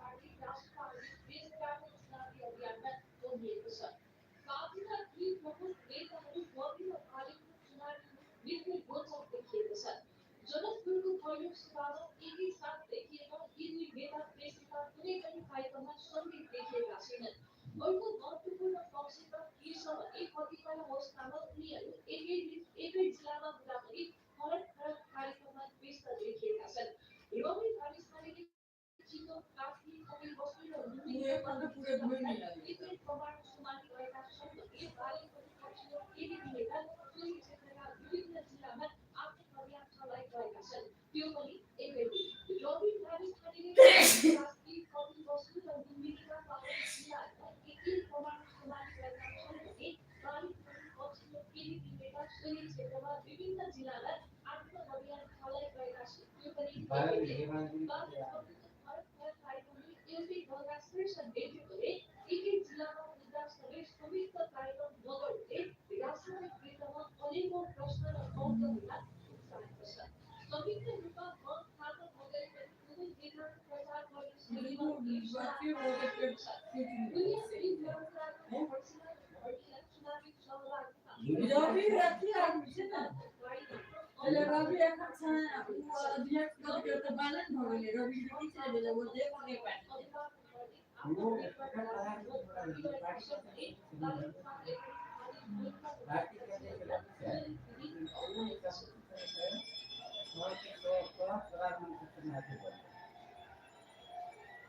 अघि राष्ट्रवादी देशव्यापी चुनावी अभियानमा जोडिएको छ। पार्टीका दुई प्रमुख नेताहरू मोदी र मालेकको चुनावी निकै रोचक देखिएको छ। जनकपुरको पहिलो सभामा एकैसाथ देखिएका यी दुई नेता प्रेसका कुनै पनि कार्यक्रममा समेत देखिएका छैनन्। अर्को महत्त्वपूर्ण पक्ष त के छ भने कतिपय अवस्थामा उनीहरू एकै जिल्लामा हुँदा पनि फरक फरक कार्यक्रममा व्यस्त देखिएका छन्। रवि मानिसहरूले चितवन काठमाडौँ कपिलवस्तु र लुम्बिनी प्रमाण सुनानी रहेका छन् भने मालिकहरू पछिल्लो केही दिनका सोही क्षेत्रका विभिन्न जिल्लामा आफ्नो अभियान चलाइरहेका छन्। त्यो पनि एकै दिन। रवि मानिसहरूले काठमाडौँ कपिलवस्तु र लुम्बिनीका बाह्र जिल्लाहरूमा एक प्रमाण सुनानी रहेका छन् भने मालिकहरू पछिल्लो केही दिनका सोही क्षेत्रमा विभिन्न जिल्लामा आफ्नो अभियान चलाइरहेका छन्। त्यो पनि एउटै दलका शीर्ष नेतृत्वले एकै जिल्लामा हुँदा सबै संयुक्त कार्यक्रम नगर्नुले राष्ट्रको विरुद्धमा अनेकौं प्रश्न र मौजहरूमा उठाएको छ। संयुक्त रूपमा मत खान नगरे पनि कुनै नेताको प्रचार गर्ने शैलीमा रवि एखन छै अध्यक्ष पद के त बालन भ गेलै रवि के किछ नै भेलै वो देख नै पाएल वो प्रकट आधार पर पार्टी के देख प्रधानमंत्री चुनाव के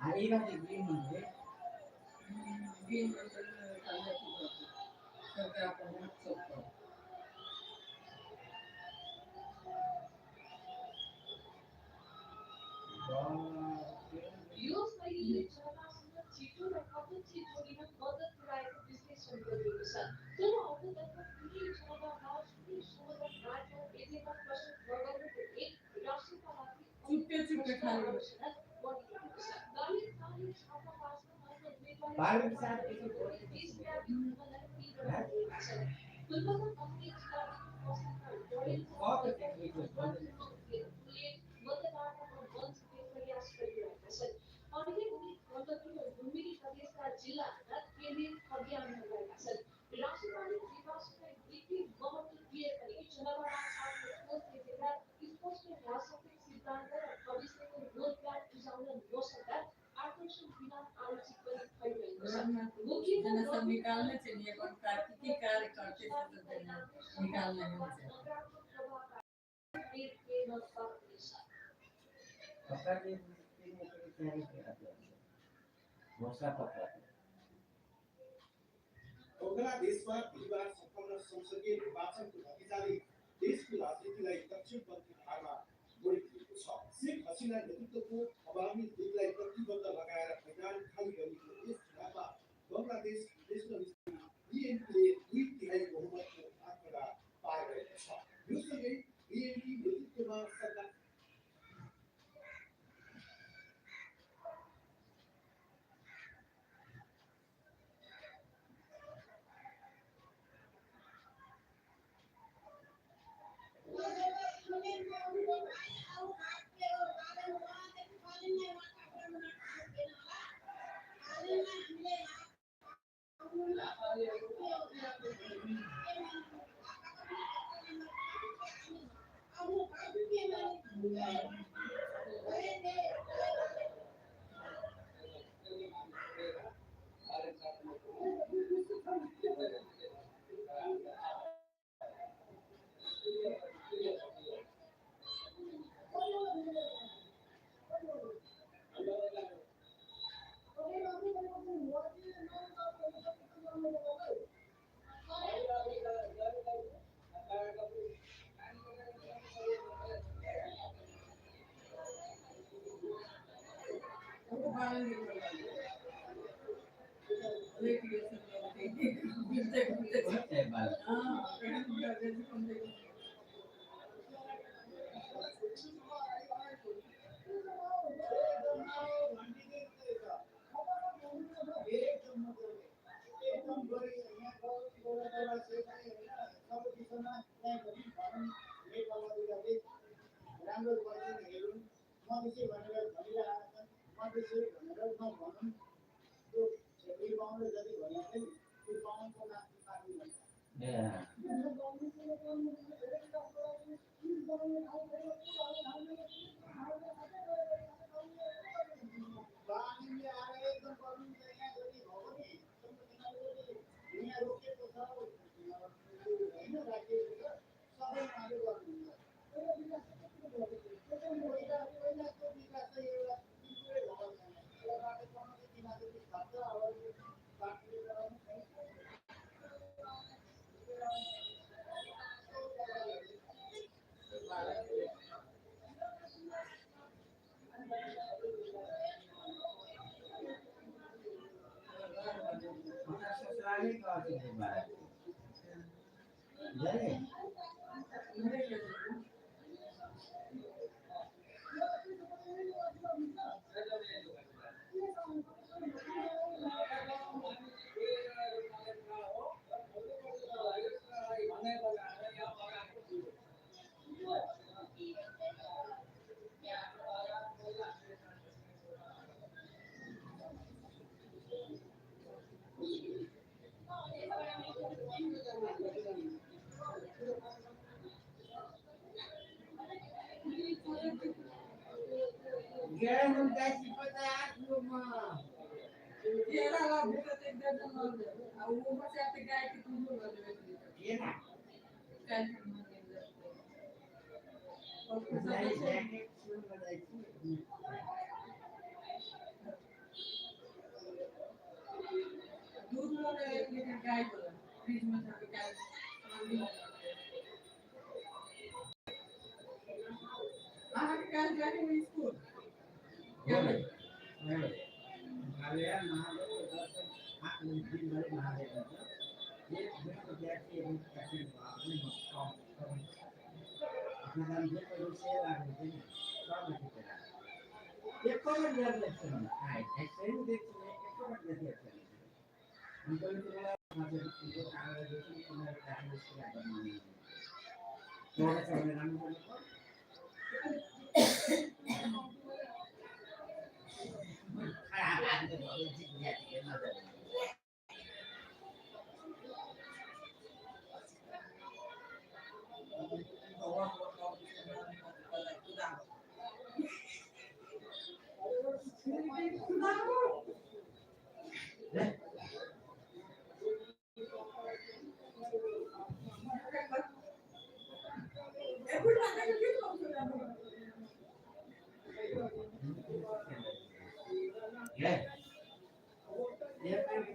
आएगा डिग्री में सरकार का मुख्य यो शैलीले जनतासँग छिटो र कदमसित जोडिन मद्दत पुर्याएको विश्लेषण गरिएको छ। तर अर्कोतर्फ कुनै जनता राष्ट्रिय समाधान राज्य एजेन्डा प्रस्तुत नगर्नुको राष्ट्रका लागि आलोचना बढिरहेको छ। दलित छात्रावासमा मात्र उम्मेदवारी देशव्यापी आन्दोलन तीव्र भइरहेका छन्। पूर्वमा काङ्ग्रेस मतदाताको मञ्च प्रयास गरिरहेका छन्। अहिले उनी खण्डपुर र लुम्बिनी प्रदेशका जिल्लाहरूमा केन्द्रित अभियानमा रहेका छन्। राष्ट्रवादी विकासलाई निकै महत्त्व दिए पनि जनतामा छाड्ने खोज देखेका स्पष्ट राजनैतिक सिद्धान्त र भविष्यको रोडम्याप बुझाउन नसक्दा आकर्षण बिना आलोचित पनि भइरहेको छ। मुख्य निकालने चाहिए पार्टी के कार्यकर्ते निकालने पता नहीं क्या घोषणा पत्र बंगलादेशमा बिहिबार सम्पन्न संसदीय निर्वाचनको नतिजाले देशको राजनीतिलाई दक्षिणपन्थी धारमा मोडिदिएको छ। शेख हसिना नेतृत्वको अवामी लीगलाई प्रतिबन्ध लगाएर मैदान खाली गरेको यस चुनावमा बंगलादेश नेशनलिस्ट बीएनपीले 2/3 बहुमतको आँकडा पाएको छ। यो सँगै बीएनपी नेतृत्वमा सरकार Yeah. Selalu kau sini baik. Jadi, jangan kasih pada aku mah. Iya. Dari jaket semua dari sini. Boleh. Boleh. Kalian mahal hak mungkin balik mahal itu. Dia berjati yang kasih ini mengkong. Jangan dia berusia lagi ini. Sama kita. Dia komen dia lepas. Hai, saya udah komen dia lepas. Untuk itu masih itu kalau itu cuma harus siapa ini. Kalau sebenarnya ya. Dia pergi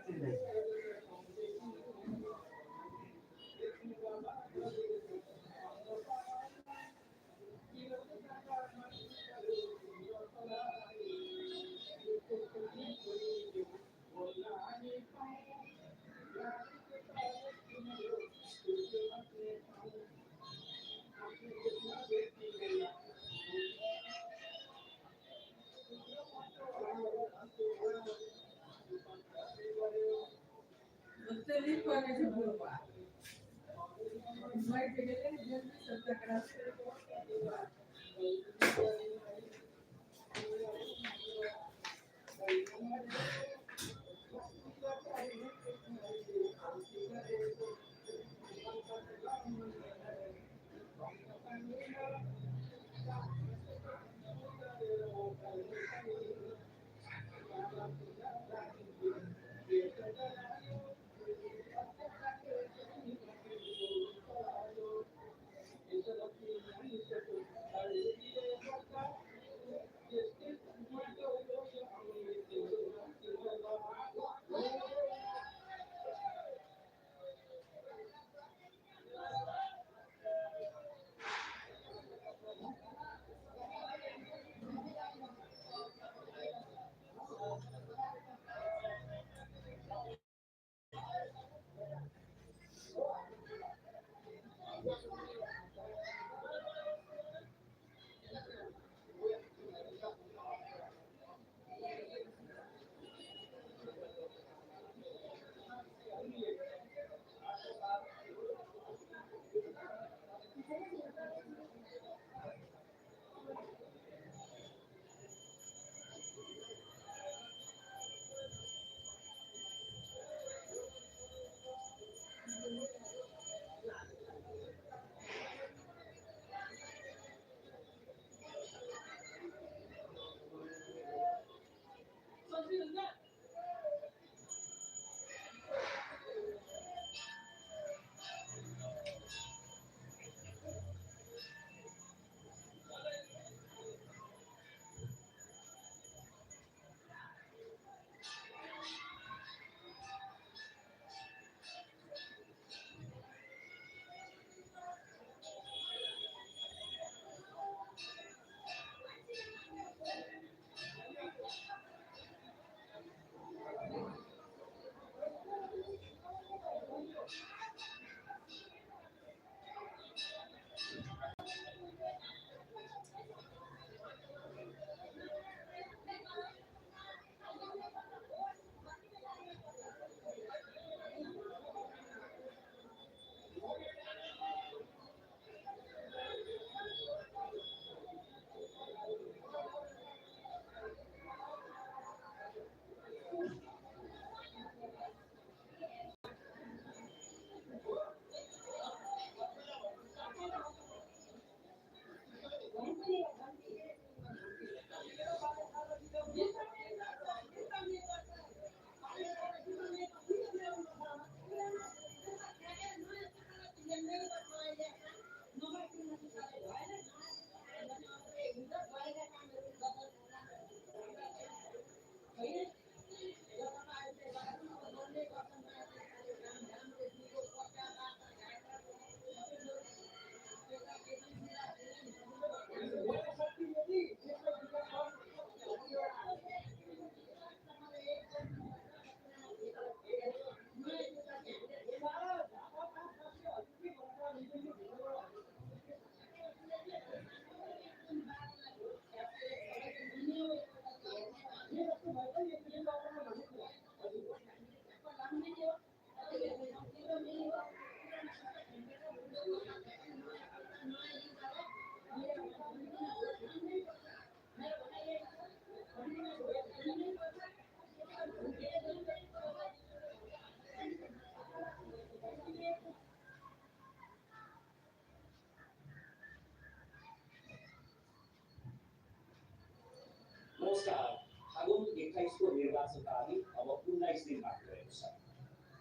नमस्कार। फागुन 28 को निर्वाचनका लागि अब 19 दिन बाँकी रहेको छ।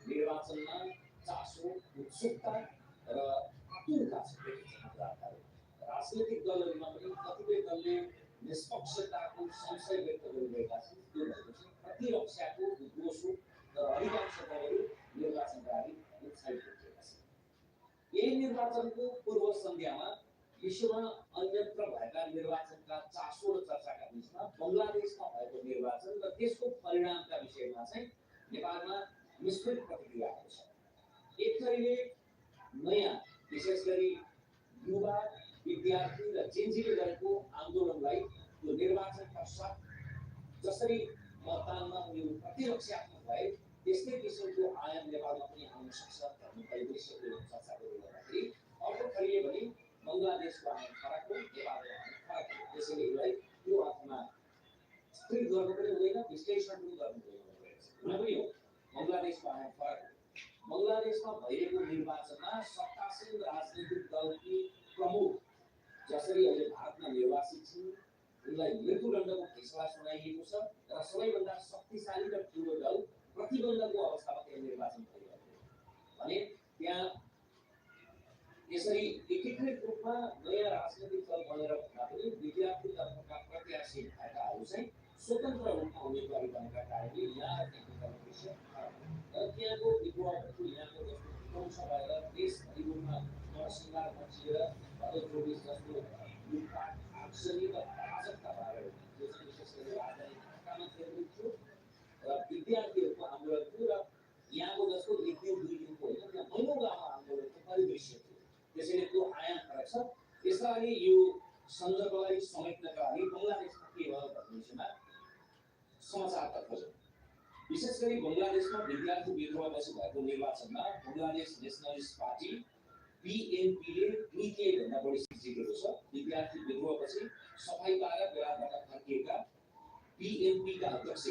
निर्वाचनमा चासो, उत्सुकता र आतुरता छ मतदाताहरू। राजनैतिक दलहरूमा पनि कतिपय दलले निष्पक्षताको संशय व्यक्त गरिरहेका छन्। त्यो भनेको चाहिँ प्रतिरक्षाको दोषो र अधिकांश दलहरू निर्वाचनका लागि उत्साहित भइरहेका छन्। यही निर्वाचनको पूर्व सन्ध्यामा विश्वमा अन्यत्र भएका निर्वाचनका चासो र चर्चाका बीचमा बङ्गलादेशमा भएको निर्वाचन र त्यसको परिणामका विषयमा चाहिँ नेपालमा मिश्रित प्रतिक्रिया आएको छ। एक थरीले नयाँ विशेष गरी युवा विद्यार्थी र जेन्जीले गरेको आन्दोलनलाई यो निर्वाचनका साथ जसरी मतदानमा उनीहरू प्रतिरक्षात्मक भए त्यस्तै किसिमको आयाम नेपालमा पनि आउन सक्छ भन्ने परिदृश्यको चर्चा गरिँदाखेरि अर्को थरीले भने बङ्गलादेशको आयाम फरक हो, नेपालको आयाम फरक हो। त्यसैले यसलाई त्यो अर्थमा स्थिर गर्नु पनि हुँदैन, विश्लेषण पनि गर्नु हुँदैन। हुन पनि हो, बङ्गलादेशको आयाम फरक हो। बङ्गलादेशमा भइरहेको निर्वाचनमा सत्तासीन राजनीतिक दलकी प्रमुख जसरी अहिले भारतमा निर्वाचित छिन् उनलाई मृत्युदण्डको फैसला सुनाइएको छ र सबैभन्दा शक्तिशाली र ठुलो दल प्रतिबन्धको अवस्थामा त्यहाँ निर्वाचन भइरहेको भने त्यहाँ यसरी एकीकृत रूपमा देशमा नयाँ राजनीतिक दल बनेर भन्दा पनि विद्यार्थीतर्फका प्रत्याशी भएकाहरू चाहिँ स्वतन्त्र रूपमा उम्मेदवारी बनेका कारणले यहाँ टेक्निकल विषय र त्यहाँको विद्रोहहरूको यहाँको जस्तो विध्वंस भएर देशभरि रूपमा नरसंहार मचिएर भदौ 24 जस्तो लुटपाट आगजनी र अराजकता भएर जो चाहिँ विशेष गरी राजधानी ढाकामा केन्द्रित थियो र विद्यार्थीहरूको आन्दोलन थियो र यहाँको जस्तो एक दिन दुई दिनको होइन त्यहाँ महिनौँ लामो आन्दोलनको परिदृश्य थियो। त्यसैले त्यो आयाम फरक छ। यसलाई यो सन्दर्भलाई समेट्नका लागि बङ्गलादेशमा के भयो भन्ने विषयमा समाचार खोजौँ। विशेष गरी बङ्गलादेशमा विद्यार्थी विद्रोहपछि भएको निर्वाचनमा बङ्गलादेश नेसनलिस्ट पार्टी बीएनपीले 2/3 भन्दा बढी सिट जितेको छ। विद्यार्थी विद्रोहपछि सफाई पाएर बेलायतबाट फर्किएका बीएनपीका अध्यक्ष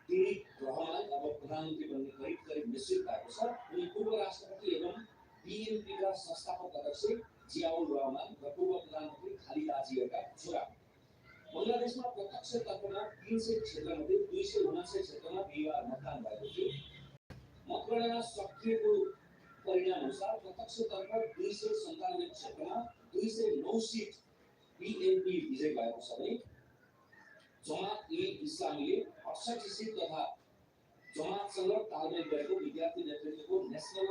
तारिक रहमान अब प्रधानमन्त्री बन्ने करिब निश्चित भएको छ। उनी पूर्व राष्ट्रपति एवं बीएनपीका संस्थापक अध्यक्ष जियाउल रहमान र पूर्व प्रधानमन्त्री खालिदा जियाका छोरा। बङ्गलादेशमा प्रत्यक्ष तर्फमा 300 क्षेत्रमध्ये 279 क्षेत्रमा बिहिबार मतदान भएको थियो। मतगणना सकिएको परिणाम अनुसार प्रत्यक्षतर्फ 297 क्षेत्रमा 209 सिट बीएनपी विजय भएको छ भने जमात-ए-इस्लामीले 68 सिट तथा जमातसँग तालमेल गरेको विद्यार्थी नेतृत्वको नेसनल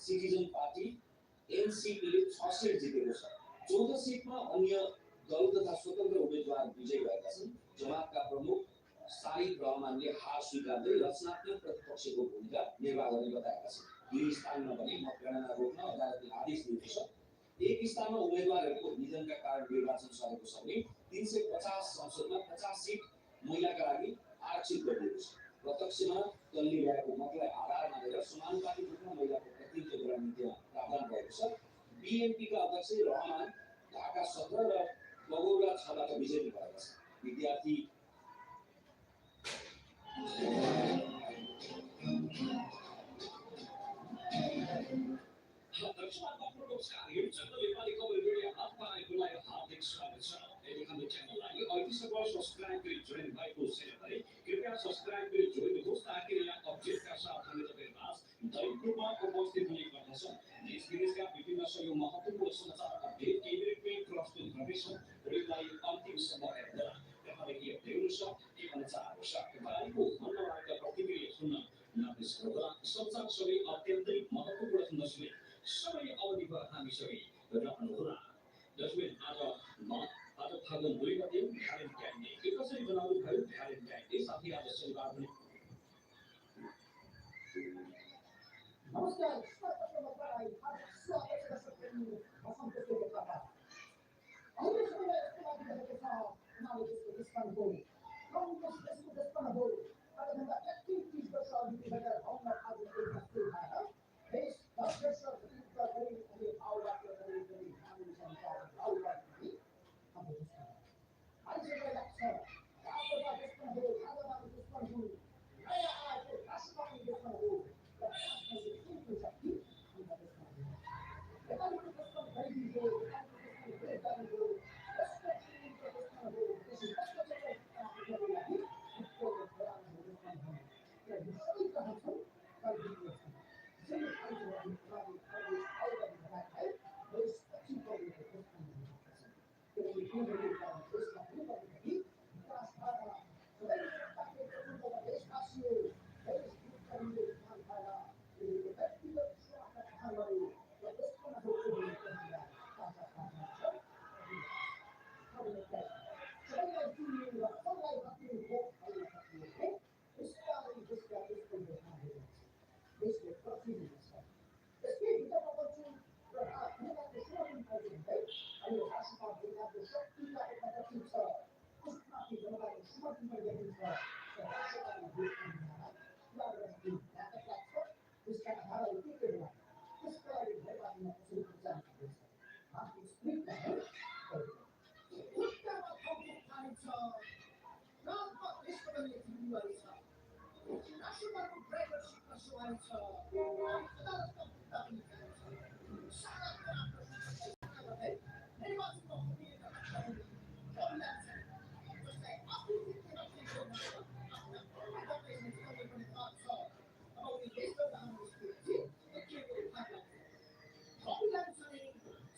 सिटिजन पार्टी एनसीपीले 6 सिट जितेको छ। 14 सिटमा अन्य दल तथा स्वतन्त्र उम्मेदवार विजयी भएका छन्। जमातका प्रमुख तारिक रहमानले हार स्वीकार्दै रचनात्मक प्रतिपक्षको भूमिका निर्वाह गर्ने बताएका छन्। दुई स्थानमा पनि मतगणना रोक्न अदालतले आदेश दिएको छ। एक स्थानमा उम्मेदवारहरूको निधनका कारण निर्वाचन सरेको छ भने 350 संसदमा 50 सिट महिलाका लागि आरक्षित गरिएको छ। प्रत्यक्षमा दलले ल्याएको मतलाई आधार मानेर समानुपातिक रूपमा महिलाको प्रतिनिधित्व गराउने नीतिमा प्रावधान भएको छ। बीएनपीका अध्यक्ष रहमान ढाका 17 र बगौरा 6बाट विजयी भएका छन्। विद्यार्थी सब्सक्राइब करें ज्वाइन भएको छैन भने कृपया सब्सक्राइब करें जोइन होस् ताकि यहाँ अपडेटका साथ हामी तपाईहरुमाझ दैनिक रूपमा उपस्थित हुने गर्दछ। देश विदेशका विभिन्न सबै महत्त्वपूर्ण समाचार अपडेट केन्द्रमै प्रस्तुत गर्नेछौँ। भिडियोलाई अन्तिमसम्म हेर्नुहोला। तपाईँले के हेर्नु छ के भन्न चाहनुहुन्छ तपाईँको मनबाट प्रतिक्रिया सुन्न नबिर्सनुहोला। समाचार सबै अत्यन्तै महत्त्वपूर्ण हुँदछ। सबै अवधिमा हामी सबै रहनुहोला। जसले आज फागुन 2 गते भ्यालेन्टाइन डे के कसरी बनाउनु भयो भ्यालेन्टाइन डे साथै आज शनिबार पनि नमस्कार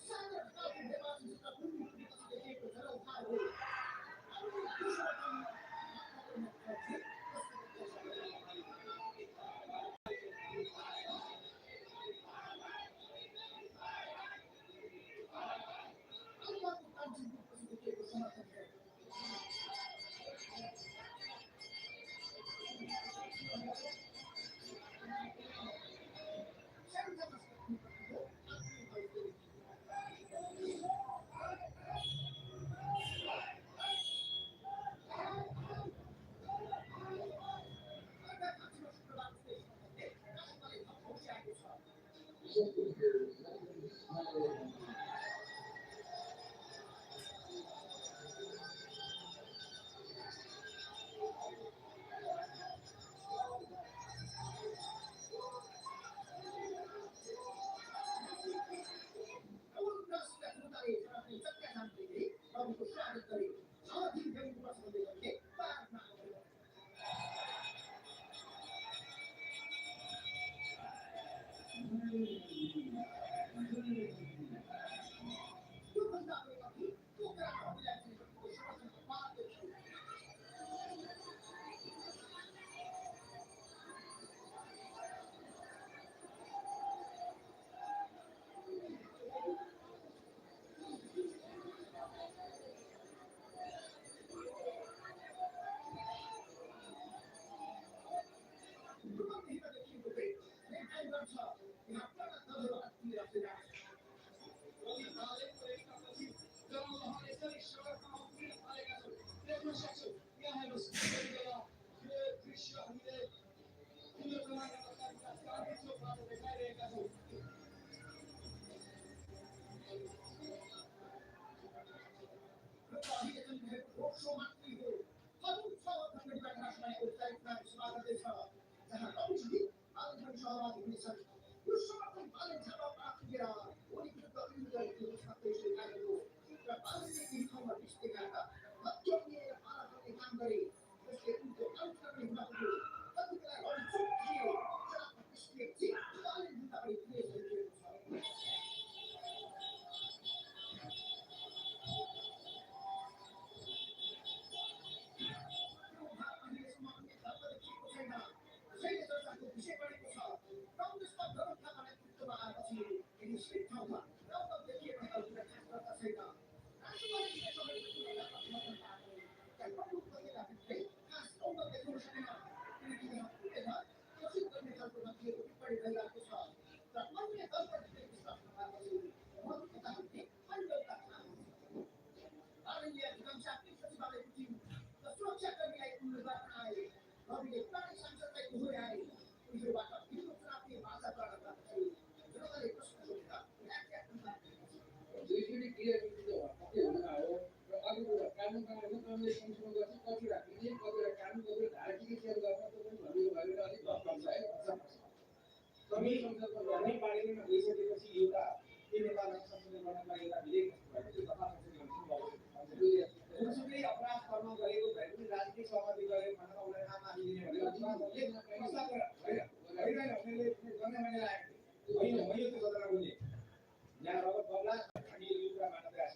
स्वागत हामी पार्लिमेन्टमा गइसकेपछि एउटा के नेपाल संसदले गर्नका एउटा विधेयक भएको थियो तथा जुनसुकै अपराध कर्म गरेको भए पनि राजनीतिक सहमति गरेको खण्डमा उनीहरू नाम हालिदिने भनेर प्रस्ताव गरिरहेन उनीहरूले गर्ने भनेर आएको थियो होइन म यो त्यो गर्दैन उनले यहाँ रगत बग्ला हामी यो कुरा मान्न प्रयास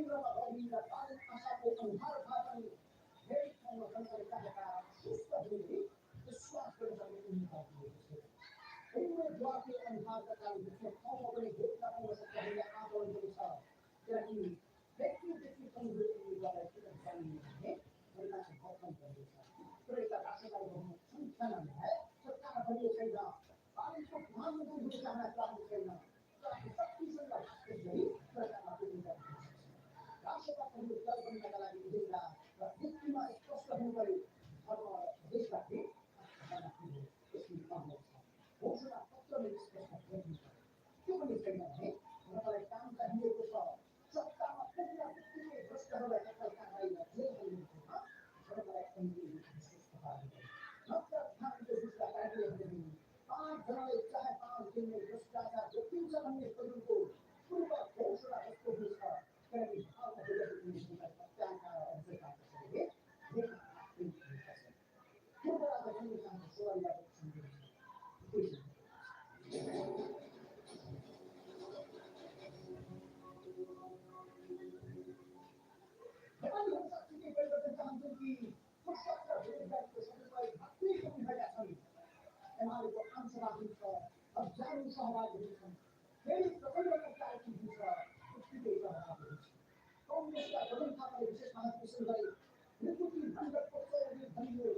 केन्द्रमा रहेर तालिम आशाको अनुहार भाषण धेरै ठाउँमा जनताले चाहेका सुस्त हुने विश्वास गर्न सक्ने उम्मेदवार दिएको छ। उम्मेदवार के अनुहार का कारण जिसमें ठाउँमा पनि भेट्न पाउन सक्छ भन्ने आकलन पनि छ। किनकि व्यक्ति कमजोर उम्मेदवारलाई टिकट पाइने भने जनताको भोटमा पर्नेछ। तर यता राष्ट्रलाई बहुमत संख्या नभए सरकार बन्ने छैन। पार्टीको प्रधानमन्त्री हुने चाहना चाहनु छैन। शक्तिसँग हस्तक्षेप गरी सरकारमा पुग्ने राष्ट्रका प्रमुख दल बन्नका लागि एजेन्डा र नीतिमा स्पष्ट हुनु पर्यो। अब देशव्यापी यसले पाउनेछ। घोषणा पत्रले स्पष्ट गर्नु त्यो पनि छैन भने उहाँलाई काम चाहिएको छ। सत्तामा पुग्न बित्तिकै भ्रष्टहरूलाई असल कारवाही र जेल हाल्नुहुँदैन। जनतालाई कमजोर विश्वास पार्नु नत्र प्रधानमन्त्री जस्ता कार्यहरूले 5 जनाले चाहे 5 दिनमै भ्रष्टाचार रोकिन्छ भन्ने कदमको पूर्व घोषणा जस्तो हुन्छ। किनकि हालमा भइरहेको सत्याग्रह सरकारको शैलीले पूर्व राजा जनताको सवालबाट एमालेको आमसभा हुन्छ, हजारौँ सहभागी हुन्छन्। फेरि प्रचण्डको कार्यक्रम हुन्छ, उत्तिकै सहभागी हुन्छ। कांग्रेसका प्रमुख थापाले विशेष महाधिवेशन गरे। रिपुटी बन्दको चौरी बन्यो।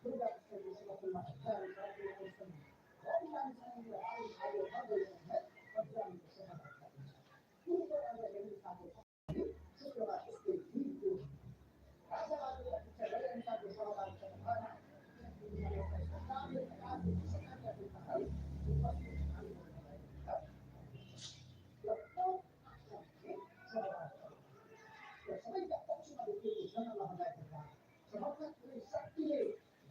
दुर्गा कृष्णको समर्थनमा हजारौँ सहभागी हुन्छन्। रविलामिछाने र आलु भाइले भर्दैछन्। हजारौँको सहभागिता हुन्छ। पूर्व राजा हेमन्तको शुक्रबार यस्तै भिडको राजावादीलाई शिक्षा गरे-अनुसारको सहभागिता भएन। सबैका पक्षमा देखिएको जनलहरलाई समर्थक कुनै शक्तिले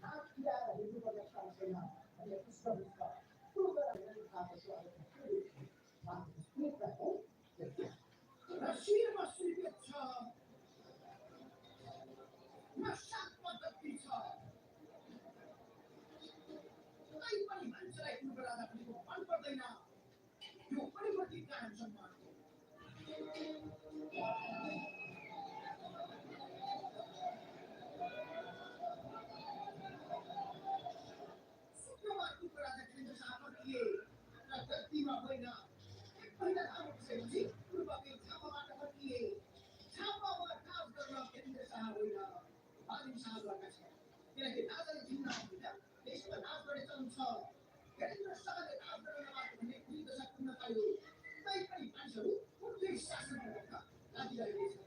हात फिराएर हिँड्नुपर्ने काम छैन भन्ने पुष्ट हुन्छ। पूर्व राजनीतिको स्वागत शिरमा स्वीकृत छ, नशाक पद्धति छ। कुनै पनि मान्छेलाई पूर्व राजा भनेको मन पर्दैन। यो परिवर्तित कायम सम्मान शुक्रबार पूर्व राजा केन्द्र शाह थिए र व्यक्तिमा होइन। पहिला लामो विषयपछि पूर्वकै छापाबाट फर्किए। छापामा काज गर्न केन्द्र शाह होइन, बालिम शाह गएका छन्। किनकि राजाले चिन्न हुन्छ देशमा राज गर्ने चलन छ। केन्द्र शाहले राज गर्न नपाएको भन्ने दुई दशक पुग्न पायो। तैपनि मानिसहरू उनकै शासनमा रहेका राजी रहेछन्।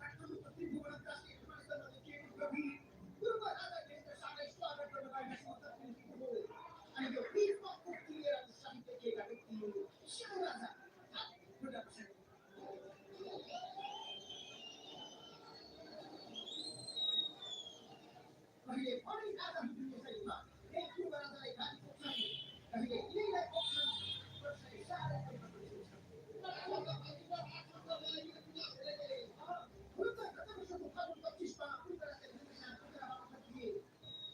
राष्ट्रपति भवन राष्ट्रिय विमानस्थलमा देखिएको गभीर पूर्व राजा केन्द्र शाहलाई स्वागत गर्न गएका समर्थक निम्ति हो। अनि यो वीरमा उक्ति लिएर उत्साहित देखिएका व्यक्ति सानो राजा कहिले पनि राजाहरूको शैलीमा एक पूर्व राजालाई गाली पुग्छन्, कहिले यहीलाई पुग्छन्, कसैले साह्रै परिवर्तन गर्छन्।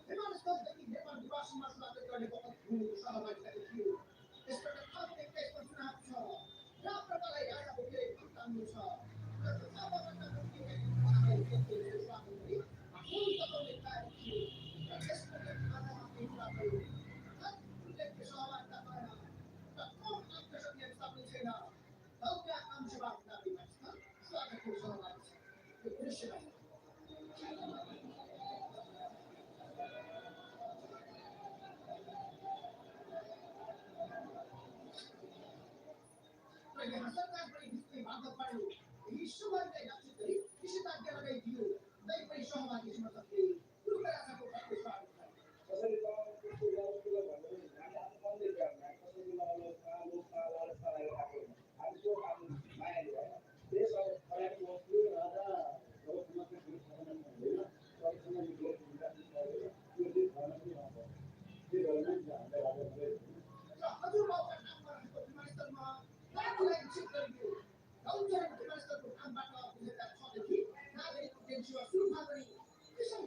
विमानस्थलदेखि नेपाल निवासीमा स्वागत गर्ने बहुत सहभागिता देखियो। यसपल्ट फागुन 21 चुनाव छ। राप्रपालाई राजा बोकेर भुक्ताउनु छ। यहाँ सरकार पनि निश्चय बाधक पार्यो। यी सुमनलाई लक्षित गरी निषेधाज्ञा लगाइदियो। तैपनि सहभागी समर्थकले पूर्व राजाको घरको स्वागत गरे। कसरी त्यसको व्यवस्था भन्ने हामी आफूले गर्ने कसरी लालसा राखेको हामीको काम मायाले होइन। देश अब खराबी वस्तु राजा जब कुनै पनि छैन होइन सबसँग निक्लेर विकास गरेर यो देश भन्न पनि नपर्छ। त्यो भएर हामीले राजा हजुरबाबुका नाममा रहेको विमानस्थलमा गाडीलाई चेक गरियो। गाउँघरको विमानस्थलको कामबाट 2006 देखि नागरिक उड्डयन सेवा सुरु भए पनि त्यसै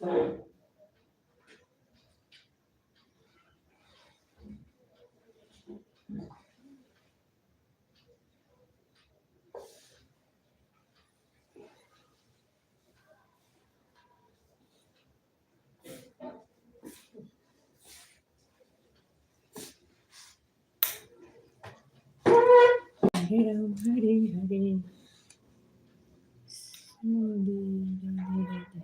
Hare Ram, Hare Hare. Radhe, Radhe, Radhe.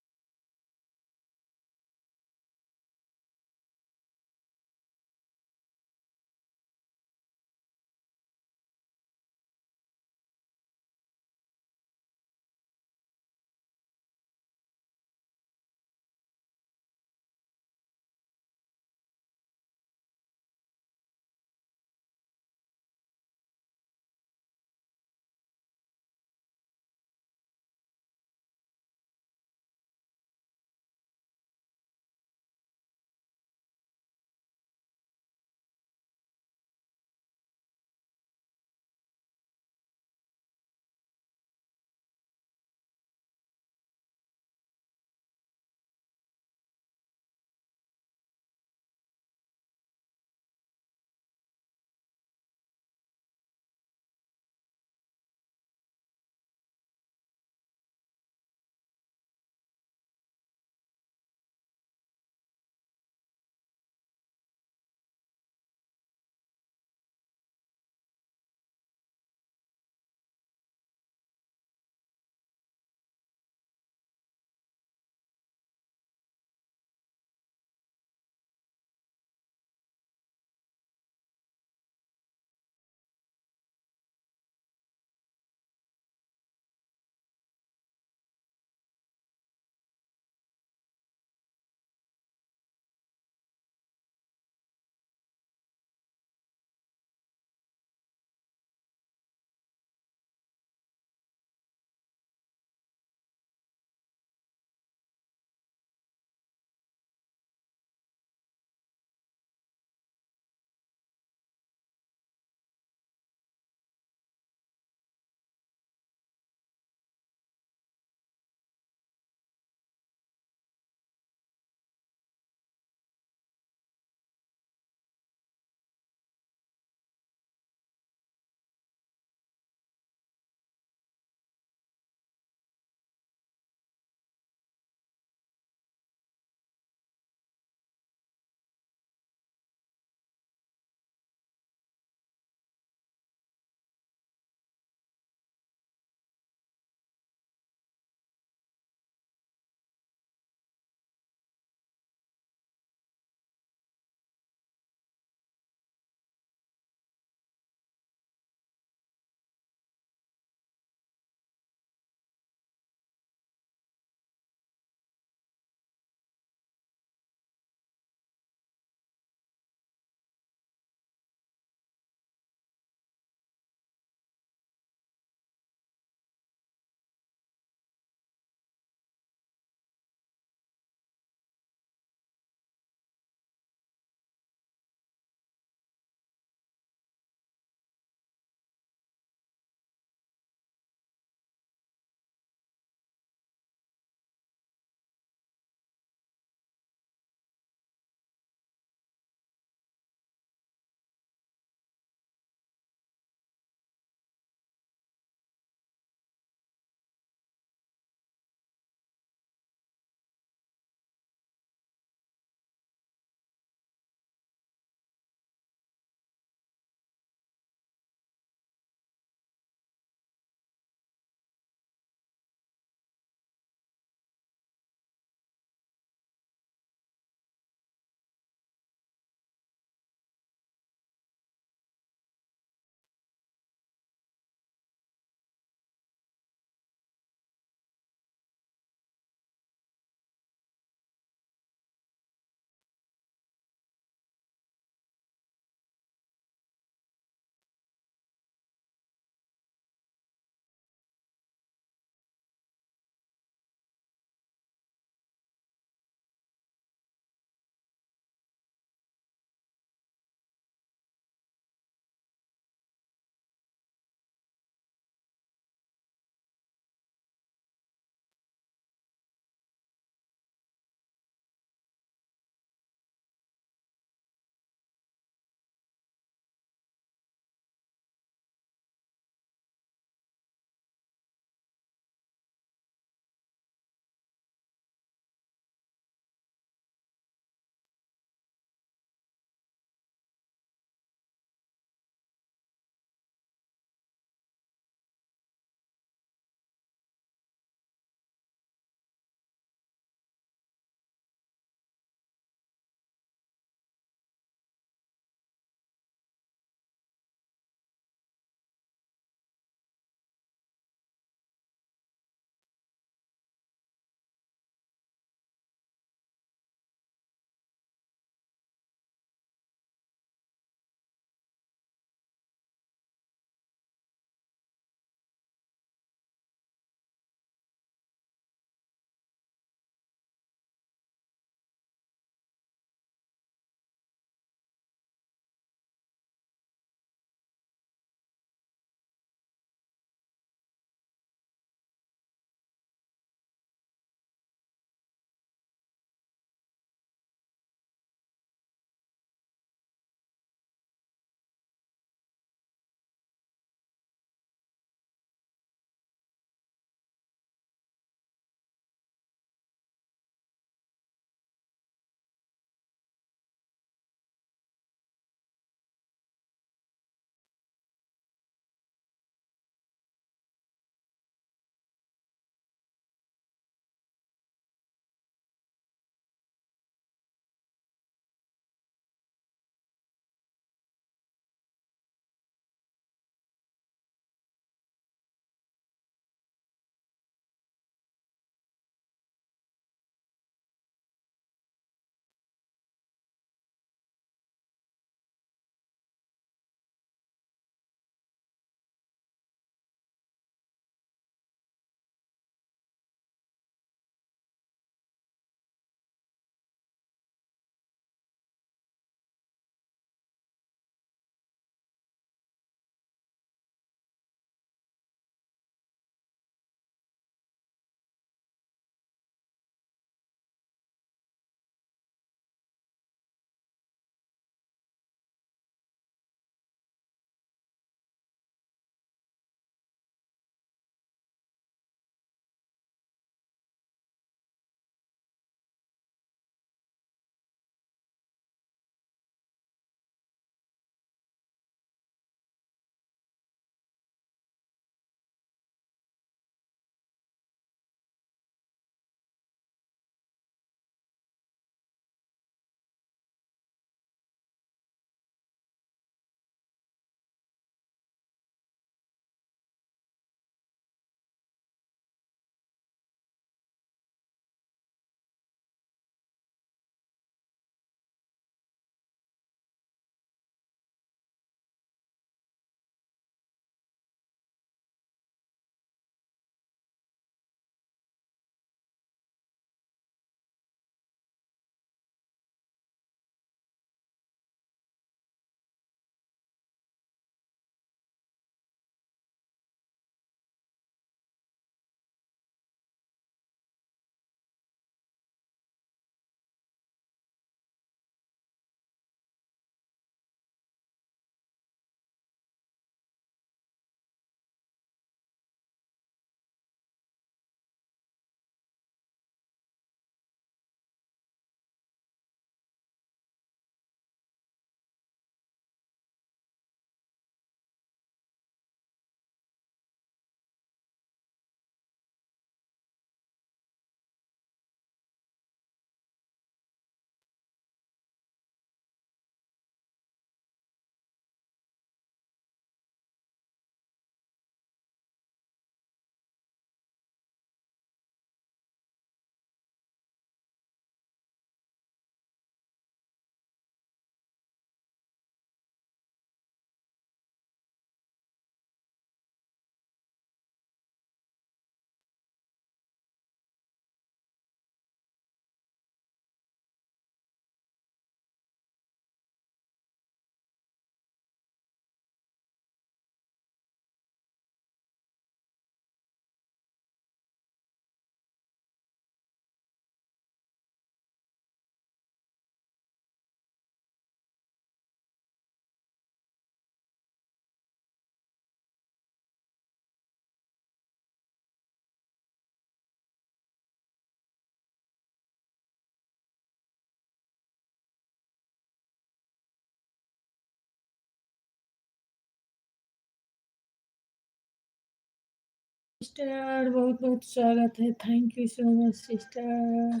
Sister बहुत बहुत स्वागत है। Thank you so much sister,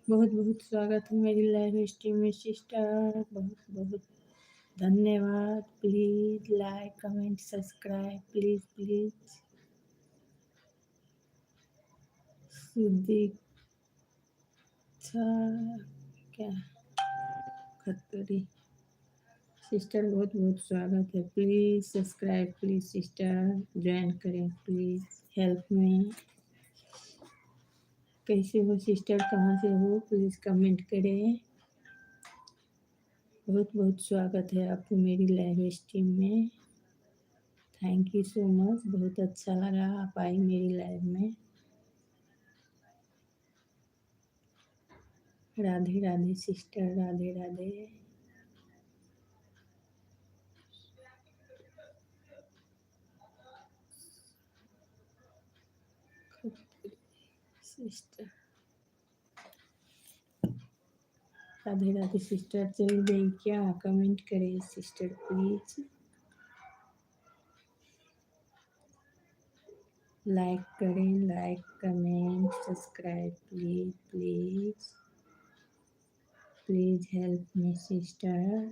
बहुत बहुत स्वागत है मेरी लाइव स्ट्रीम में सिस्टर, बहुत बहुत धन्यवाद। Please like comment subscribe please please. Sudiksha क्या खतरी सिस्टर, बहुत बहुत स्वागत है। Please subscribe please sister, join करें प्लीज़, हेल्प में। कैसे हो सिस्टर, कहाँ से हो, प्लीज़ कमेंट करें। बहुत बहुत स्वागत है आपको मेरी लाइव स्ट्रीम में। थैंक यू सो मच, बहुत अच्छा लगा आप आई मेरी लाइव में। Radhe Radhe sister, Radhe Radhe sister, Radhe Radhe sister. चल गई क्या, कमेंट करें सिस्टर प्लीज, लाइक करें, like comment subscribe please please please help me sister.